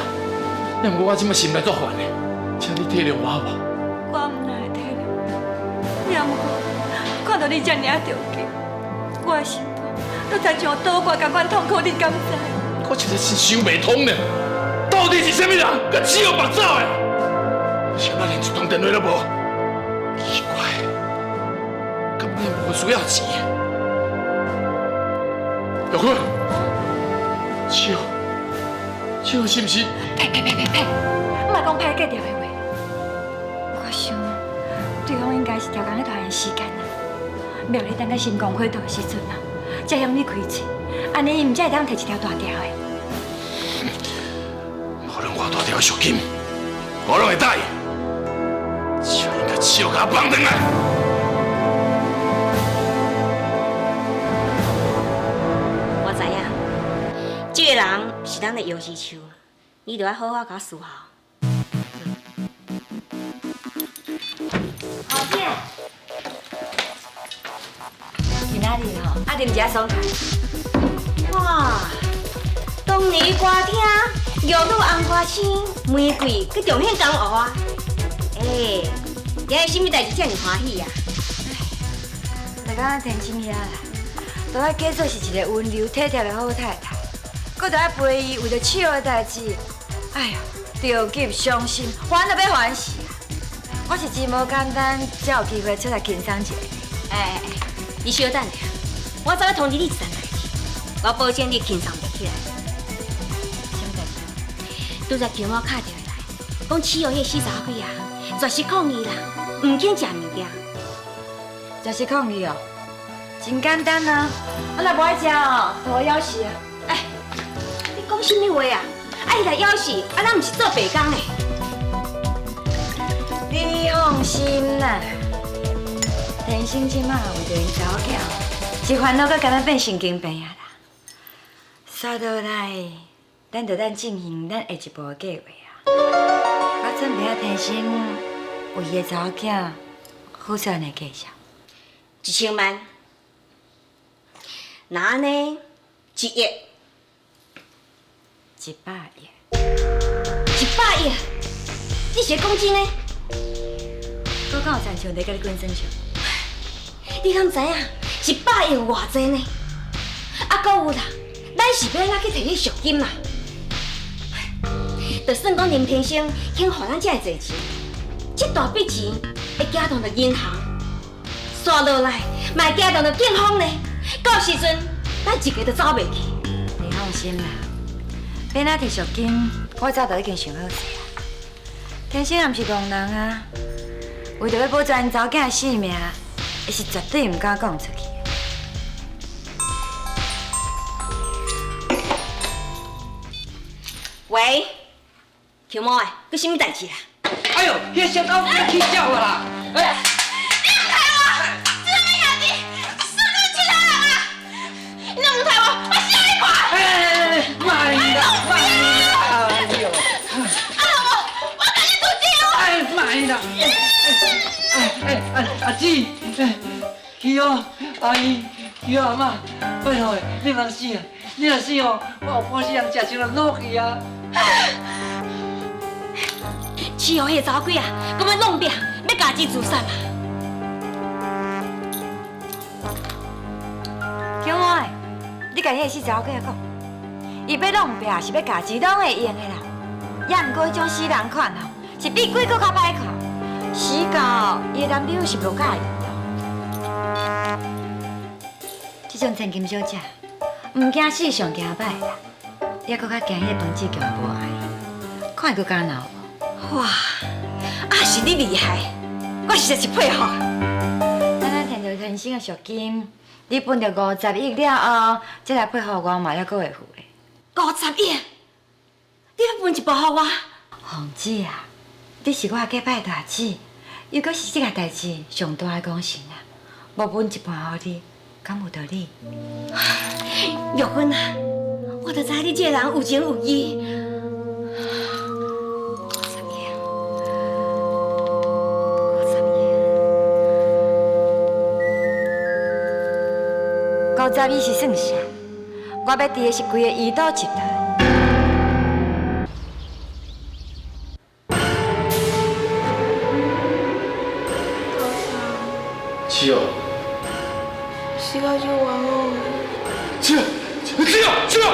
也毋過我這擺心內足煩的，請你體諒我好無？我毋但會體諒，也毋過看著你這爾著急，我的心肝都親像刀割仝款痛苦，你敢知？我實在是想袂通呢，到底是啥物人，共死予縛走的？啥物連一通電話都無？奇怪，敢你無需要錢？玉坤，笑，笑是毋是？呸呸呸呸呸！莫講歹計掉的話。我想，對方應該是調工咧拖延時間啦。廟咧等到神功開道的時陣啊，才向你開喙，按呢伊毋才會當提一條大條的。無論偌大條的贖金，我攏會答應。就應該笑共我放轉來。我知影，這個人是咱的藥師樹，你著愛好好共伺候。好姐，今仔日吼，啊，啉一下爽快。哇，當年歌廳，玉女紅花星，玫瑰，閣重現江湖啊！欸，今日啥物代誌遮爾歡喜啊？就感覺田心遐啦，都愛假做是一個溫柔體貼的好太太，閣著愛陪伊為著笑的代誌，哎喲，著急傷心，煩著欲煩死啊！我是真無簡單，才有機會出來輕鬆一下。欸欸，你小等下，我走去通知你一件代誌，我保證你輕鬆袂起來。啥物代誌？拄才舅母敲電話來，講七號彼個死查某鬼啊，絕食抗議啦，毋肯食物件。絕食抗議哦，真簡單啊！啊，若無愛食哦，就予枵死啊！欸，你講啥物話啊？啊，伊來枵死，啊，咱毋是做白工的。你放心啦，田生這馬為著𪜶查某囝，是煩惱到敢若變神經病啊啦。煞落來，咱就等進行咱下一步的計劃啊。我準備啊，田生為伊的查某囝好算的計數。1000萬，若按呢，1億，100億，100億，你是咧講真的？我敢有親像咧共你滾耍笑？你敢知影100億有偌濟呢？啊，閣有啦，咱是欲按怎去提彼贖金啦？就算講林天生肯予咱遮爾濟錢，這大筆錢會驚動著銀行，煞落來嘛會驚動著警方呢。到時陣，咱一家都走袂去。你放心啦，欲按怎提贖金，我早就已經想好勢啊。天生也毋是戇人啊，為著欲保全𪜶查某囝的性命，伊是絕對毋敢講出去。喂，舅母的，閣啥物代誌啦？哎呦，彼個小狗仔起叫啦！哎，你毋提我，這啥物兄弟，算你其他人啊！你若毋提我，我死你看！哎，莫啦，莫啦，哎呦！啊，老母，我共你賭錢！哎，莫姊，去哦，阿姨，去哦，阿嬷，拜托的，你毋通死啊！你若死哦，我后半世人食伤人老去啊！饲予彼个查某鬼啊，阁欲弄壁，欲家己自杀啦！强妹，你共彼个死查某囝讲，伊欲弄壁是欲家己拢会用的啦。也毋过彼种死人款吼，是比鬼阁较歹看。死到伊的男朋友是无佮意哦。这种千金小姐，毋惊死上惊歹啦，也阁较惊彼个彭志强无爱伊，看伊阁敢闹无？哇，啊是你厉害，我实在是佩服。咱咱摕著天生的赎金，你分著50亿了后，才来配合我嘛，犹阁会付的。50亿，你欲分一部予我？凤姐啊，你是我的结拜大姊，又阁是这个代志上大的功臣啊，无分一半予你，敢有道理？玉芬啊，我就知你这个人有情有义。 50亿是算啥？我欲挃的是规个怡岛集团。七哦，死到这冤枉的。七，七哦，七哦，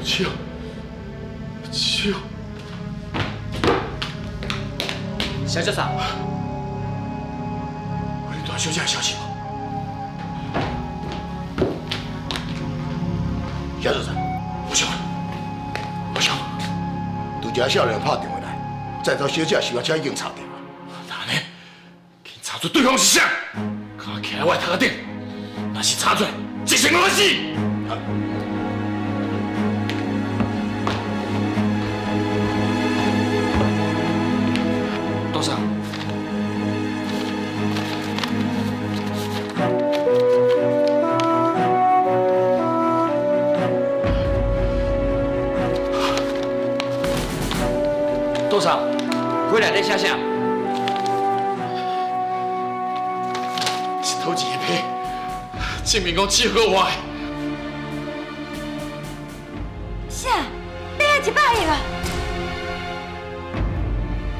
七哦，七哦。小姐嫂，有恁大小姐的消息无？小主任，无想，无想，拄才少年拍电话来，载走小姐的收押车已经查著啊。哪呢？紧查出对方是啥？徛徛在我头壳顶，若是查出来，一成拢死。多少？多少？回来咧写啥？是讨钱的批，证明讲只好我的。啥？你爱100亿啊？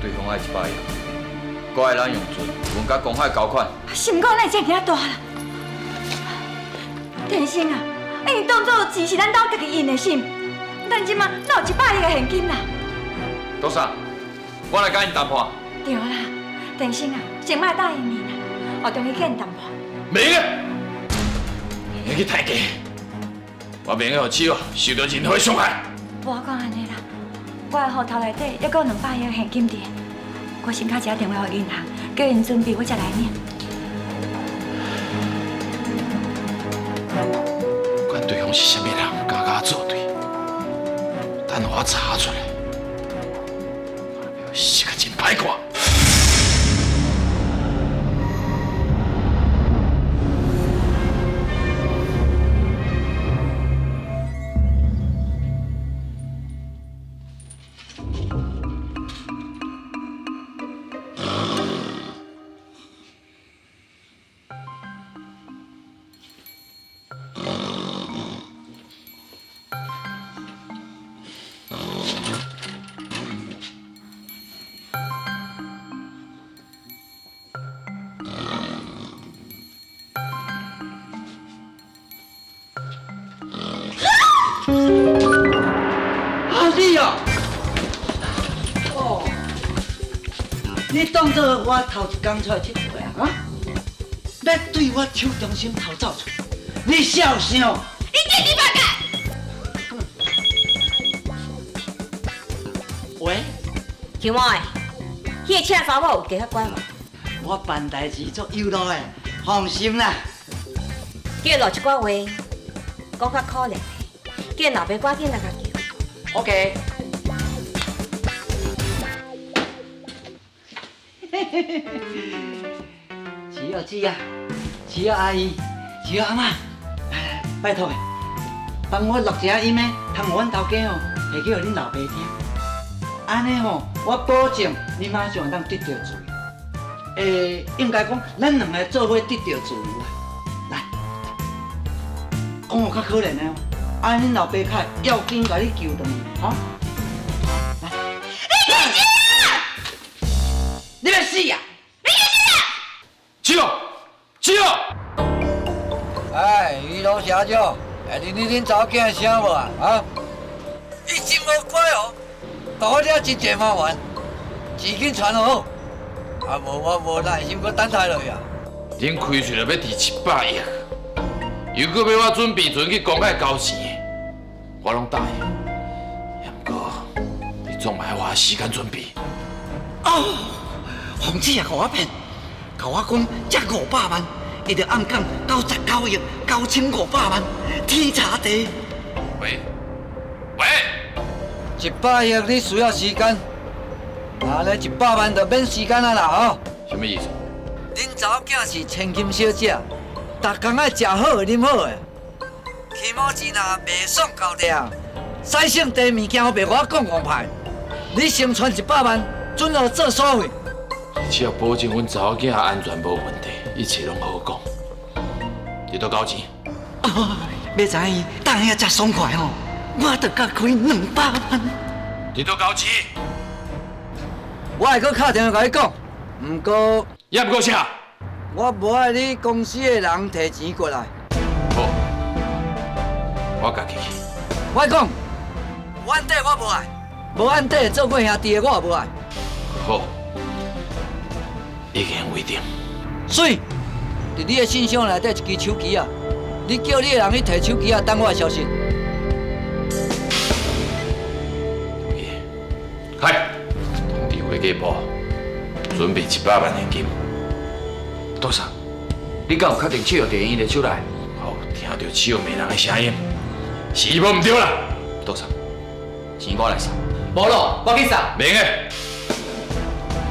对方爱100亿，阁爱咱用船运到公海交款。心肝哪会遮尔大啦？天生啊，因当作钱是咱兜家己印的是毋？咱这马哪有100亿的现金啦？多少？我来佮𪜶谈判。对啦，天生啊，先莫答应伊啦，我中伊去𪜶谈判。袂用，袂用去杀鸡，我袂用予七哦受到任何伤害。无讲按呢啦，我的户头内底犹阁有200亿现金伫，我先敲一下电话予银行，叫𪜶准备，我才来领。不管对方是啥物人，敢佮我作对，等我查出来，我是个真歹看。啊你哦，哦，你当作我头一工出来𨑨迌啊？啊？欲对我邱中心头走出，你痟想？你这猪八戒！喂，邱某的，彼个赤查某有加较乖无？我办代志足有路的，放心啦。叫落一寡话，讲较可怜的，叫老爸赶紧来共叫。 OK。只要姊啊，只要阿姨，只要阿嬷，来来，拜托的，帮我录一下音的，通予阮头家吼，提去予恁老爸听。按呢吼，我保证你马上会当得著罪。欸，应该讲咱两个做伙得著自由啊。来，讲予较可怜的哦，按恁老爸凯要紧共你救转来，吼。来，你去死啊！你欲死啊！你去死啊！七号，七号。哎，余老社长，哎，你恁查某囝声无啊？啊？伊真无乖哦，到我遮真济麻烦，钱紧传好，啊无我无耐心阁等待落去啊。恁开喙就欲提100亿，又阁欲我准备船去公海交钱，我拢答应。毋过，你总嘛爱花时间准备。哦，洪子也予我骗，共我讲这500万，伊就暗降99亿9500万，天差地。喂，喂，100亿你需要时间，那咧100万就免时间啊啦吼。什么意思？恁查某囝是千金小姐，逐工爱食好的、啉好的，起毛钱若袂爽到了，使性地物件我袂我讲王牌，你先存100万，准予做所费。只要保证阮查某囝安全无问题，一切拢好讲。你都交钱。哦，欲知影伊当遐遮爽快吼，我就共开200万。你都交钱。我会阁敲电话共你讲，毋过。也毋过啥？我无爱你公司的人提钱过来。好，我家己去。我讲，有案底我无爱，无案底做过兄弟的我也无爱。好，已经为定。媠，伫你的信箱内底一支手机啊，你叫你的人去提手机啊，等我的消息。开，通知会计部，准备100万现金。多少？你敢有确定七号伫𪜶的手内？好，听到七号骂人的声音，是伊无毋对啦。多少？钱我来送。无咯，我去送。免的，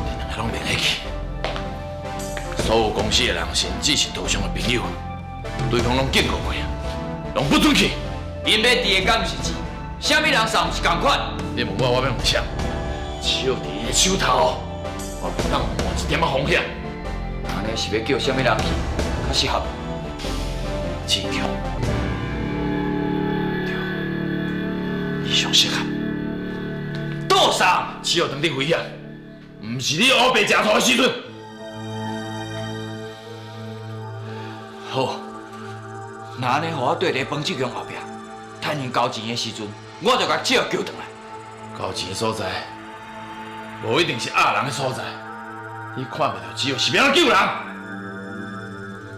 恁两个拢免去。所有公司的人，甚至是道上的朋友，对方拢警告过啊，拢不准去。𪜶欲挃的敢毋是钱？啥物人送毋是仝款？你问我，我欲问谁？七号伫𪜶的手头，我袂当冒一点仔风险。按呢是欲叫啥物人去较适合？志强，对，伊上适合。倒送，只有当你危险，毋是你乌白食醋的时阵。好，若按呢，予我缀伫彭志强后壁，趁𪜶交钱的时阵，我就共七号叫转来。交钱的所在，无一定是压人的所在。你看袂著，只有是欲按怎救人？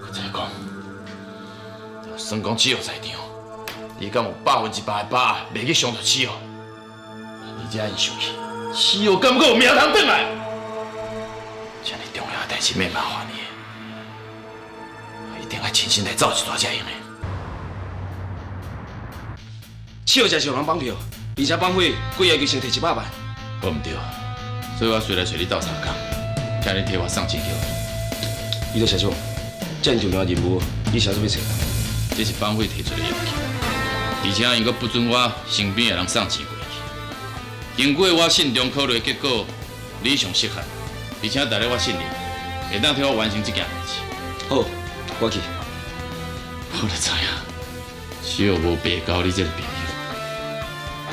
阁再讲，就算讲只有在场，你敢有100%的把握袂去伤著七号？你这样生气，七号敢阁有命通转来？这呢重要的代志，免麻烦你，一定爱亲身来走一逝才会用的。七号真是予人绑票，而且绑匪几个就先提100万。无毋对，所以我随来揣你斗相共，请你替我送钱去。伊做社长，这么重要的任务，你啥时欲揣？这是绑匪提出的要求，而且𪜶阁不准我身边的人送钱过去。经过我慎重考虑的结果，你上适合，而且值得我信任，会当替我完成这件代志。好，我去。我就知影，只有无白交你这个朋友。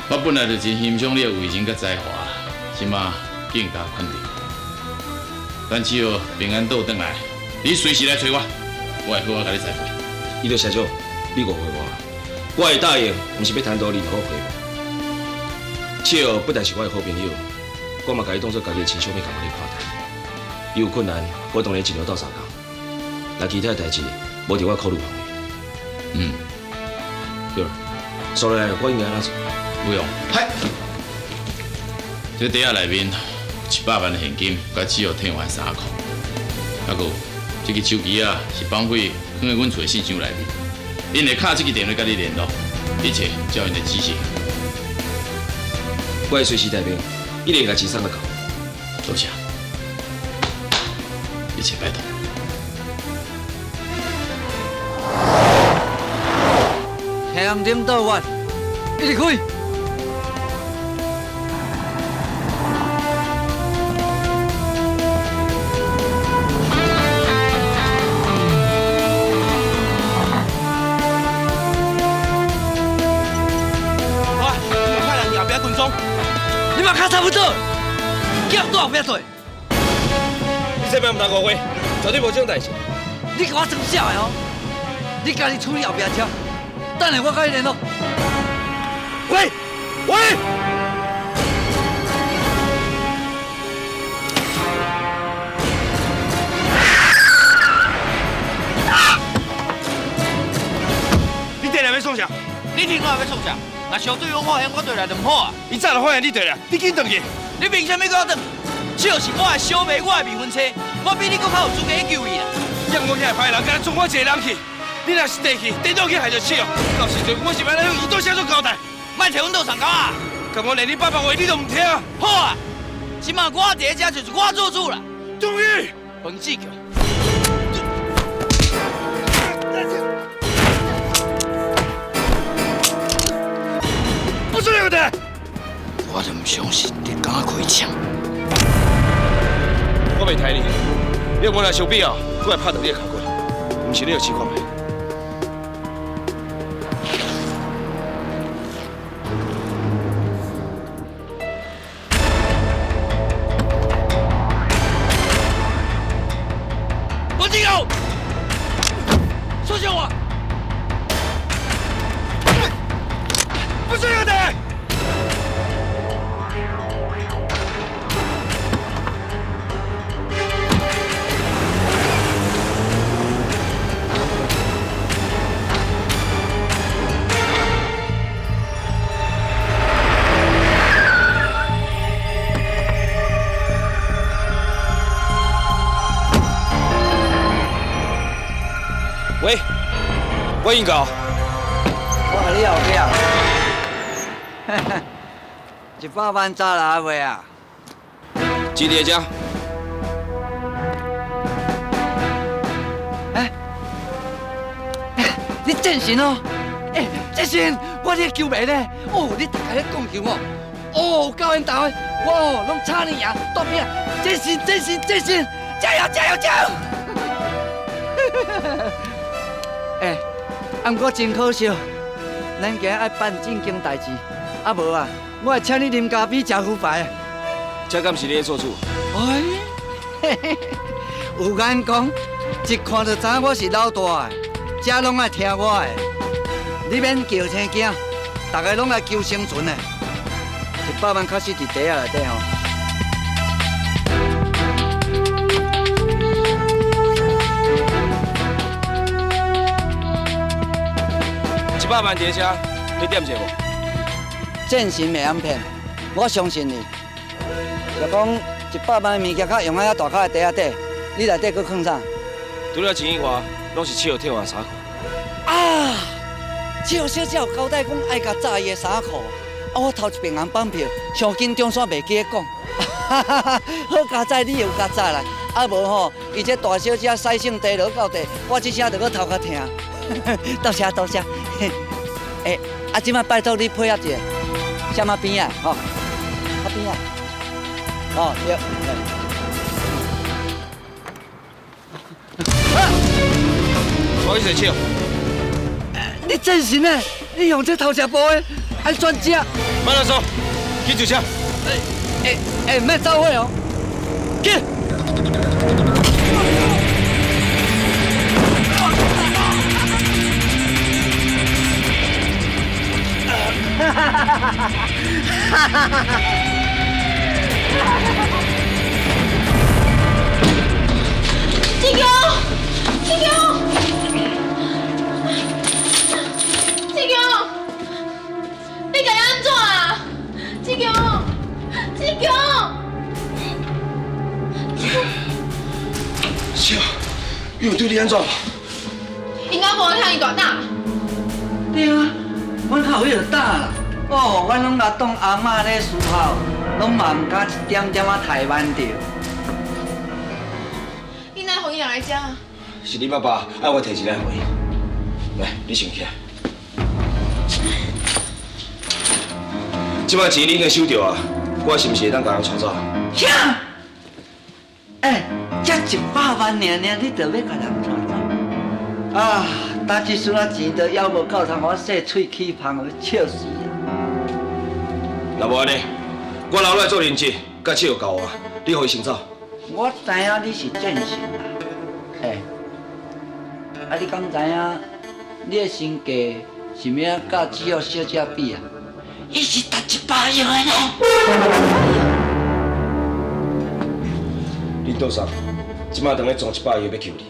我本来就真欣赏你的为人佮才华，这马更加肯定。等只要平安倒转来，你随时来揣我，我会好好共你栽培。伊就社长，你误会我，我会答应，毋是欲贪图任何回报。七号不但是我的好朋友，我嘛共伊当作家己的亲小妹仝款咧看待。伊有困难，我当然尽量斗相共。那其他的代志，无伫我考虑范围。对了，所来我应该按怎做？不用。嗨，这袋仔内面有100万的现金，佮七号退还衫裤。还阁有这支手机仔是绑匪囥伫阮厝的信箱内面，𪜶会敲这支电话佮你联络，一切照𪜶的指示。我会随时待命，一定共钱送到到。多谢，一切拜托。天顶倒月，一直开。松，你嘛较差不多，叫我后壁对。你千万毋通误会，绝对无这种代志。你共我装痟的吼！你家己处理后壁车，等下我佮你联络。喂喂！你进来欲创啥？你听我欲创啥？若相对我发现我对来就毋好啊！伊早就发现你对啦，你紧转去。你凭啥物叫我转？笑是我的小妹，我的未婚妻，我比你阁较有资格去救伊啦。嫌我遐歹人，敢若创我一个人去。你若是地去，电脑去害著笑。到时阵我是欲按怎向伊多写做交代？莫提阮桌上交啊！共我连你爸爸话你都毋听。好啊，这马我伫咧遮就是我做主啦。终于，彭志强。不准用的！我就毋相信你敢开枪。我袂提你，你我若相比哦，我会拍断你的尻骨，毋是你有试看觅。彭志强，出手我！不准用的！喂，我应高。我伫你后壁。100万早来未啊？钱伫遮。哎，你战神哦！哎，战神，我咧球迷咧。哦，你逐家咧讲球哦。哦，够缘投的，哇，拢差你赢，大饼，战神，战神，战神，加油，加油，加油！哎，啊，毋过真可惜，咱今日爱办正经代志，啊无啊，我会请你啉咖啡、食牛排。这敢是你咧做主？哎，嘿嘿，有眼光，一看就知影我是老大的，这拢爱听我的。你免叫声惊，大家拢来求生存的。100万确实伫袋仔内底吼。100万伫遮，你点者无？战神袂晓骗，我相信你。就讲100万的物件，较用喺遐大口的袋仔底，你内底阁囥啥？除了钱以外，拢是笑退换衫裤。啊！笑小姐有交代讲爱共炸伊的衫裤，啊！我头一遍红绑票，上紧张煞袂记得讲。好佳哉，你有佳哉啦！啊无吼，伊这大小姐使性低落到底，我这声就阁头壳疼。多谢多谢。欸，啊，这摆拜托你配合一下，什么边啊？吼，较边啊？哦，对。我去洗手。你真神呢？你用这头食步的，爱转食？慢点说，去坐车。欸欸，莫走火哦，去。哈哈哈哈哈哈！志强，志强，志强，你家按怎啊？志强，志强，笑，伊有对你按怎？应该无听伊大打。对啊。阮较有彼个胆啦，哦，阮拢共当阿嬷咧伺候，拢嘛毋敢一点点仔怠慢著。你哪予伊人来遮？是你爸爸爱我提钱来予伊。来，你先起来。这摆钱你已经收著啊，我是毋是会当共人带走？啥？欸，才100万尔尔，你就欲共人带走？啊！打这阵仔钱都犹无够通我洗喙齿芳，欲笑死啊！来，若無按呢，我留來做人質，佮七號交換，你予伊先走。我知影你是戰神啦，欸，啊你敢知影你的身價是欲佮只有小姐比啊？伊是值100億的呢。恁杜桑，這擺當咧裝100億欲救你。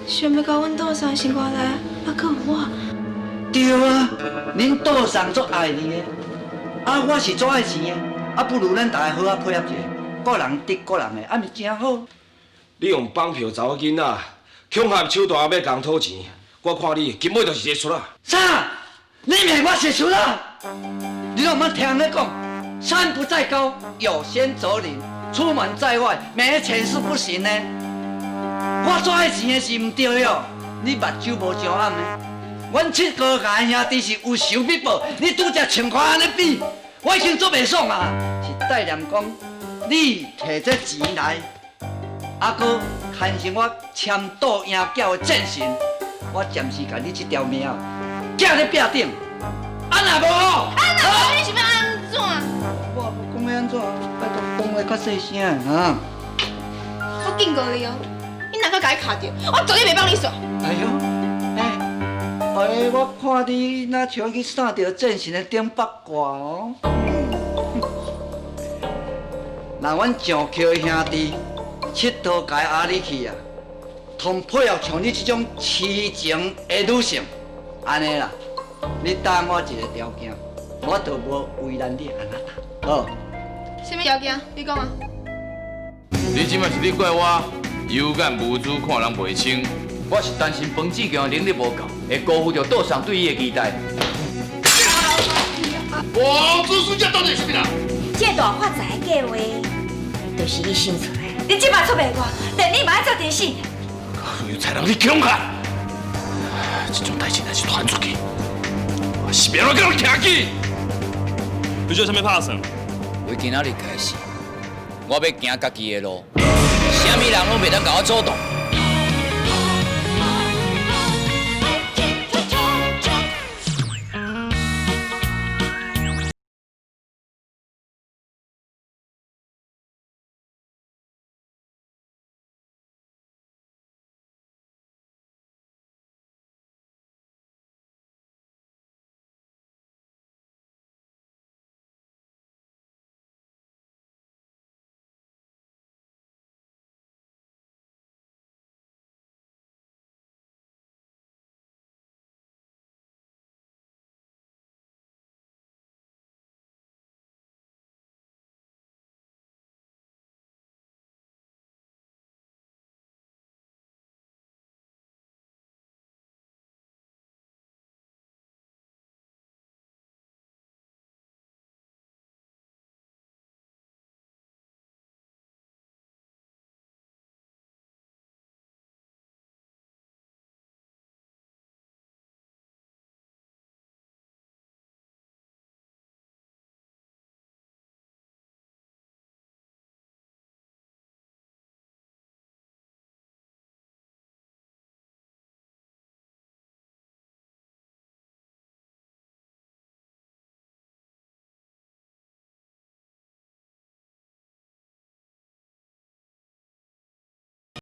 想欲到阮杜桑心肝內，啊，閣有我。對啊，恁杜桑足愛你的，啊，我是足愛錢的，啊，不如咱大家好好配合一下，各人得各人的，啊，毋是誠好。你用綁票查某囡仔，恐嚇手段欲共討錢，我看你根本就是一個出仔。啥？你罵我是出仔？你攏毋捌聽人咧講，山不在高，有仙則靈。出門在外，沒錢是不行的。我最愛錢的是毋對的哦，你目睭無上暗的。阮七哥佮兄弟是有仇必報，你拄才穿我按呢比，我已經足袂爽啊！是代念講，你提這錢來，啊閣牽成我簽賭贏繳的戰神，我暫時共你這條命寄咧壁頂。啊若無吼，啊若無你是欲按怎？我無講欲按怎，拜託講話較細聲啊！我警告你哦，你若閣共伊敲著，我絕對袂放你煞。哎喲，欸，哎，我看你若像去捎著戰神的頂八卦哦。若阮上橋兄弟七刀共阿你去啊，同配合像你這種痴情的女性，按呢啦，你答應我一个條件，我就無為難你按怎打，好。啥物條件？你講啊。你這擺是咧怪我有眼無珠，看人袂清。我是擔心彭志強的能力無夠，會辜負著杜桑對伊的期待。王子孫這到底是啥物人？這個大發財的計劃，就是你想出來。你這擺出賣我，連你嘛愛做陣死。有才人你恐嚇，這種代誌若是傳出去，我是欲按怎共人徛起？你做啥物拍算？為今仔日開始，我欲行家己的路，啥物人攏袂當共我阻擋。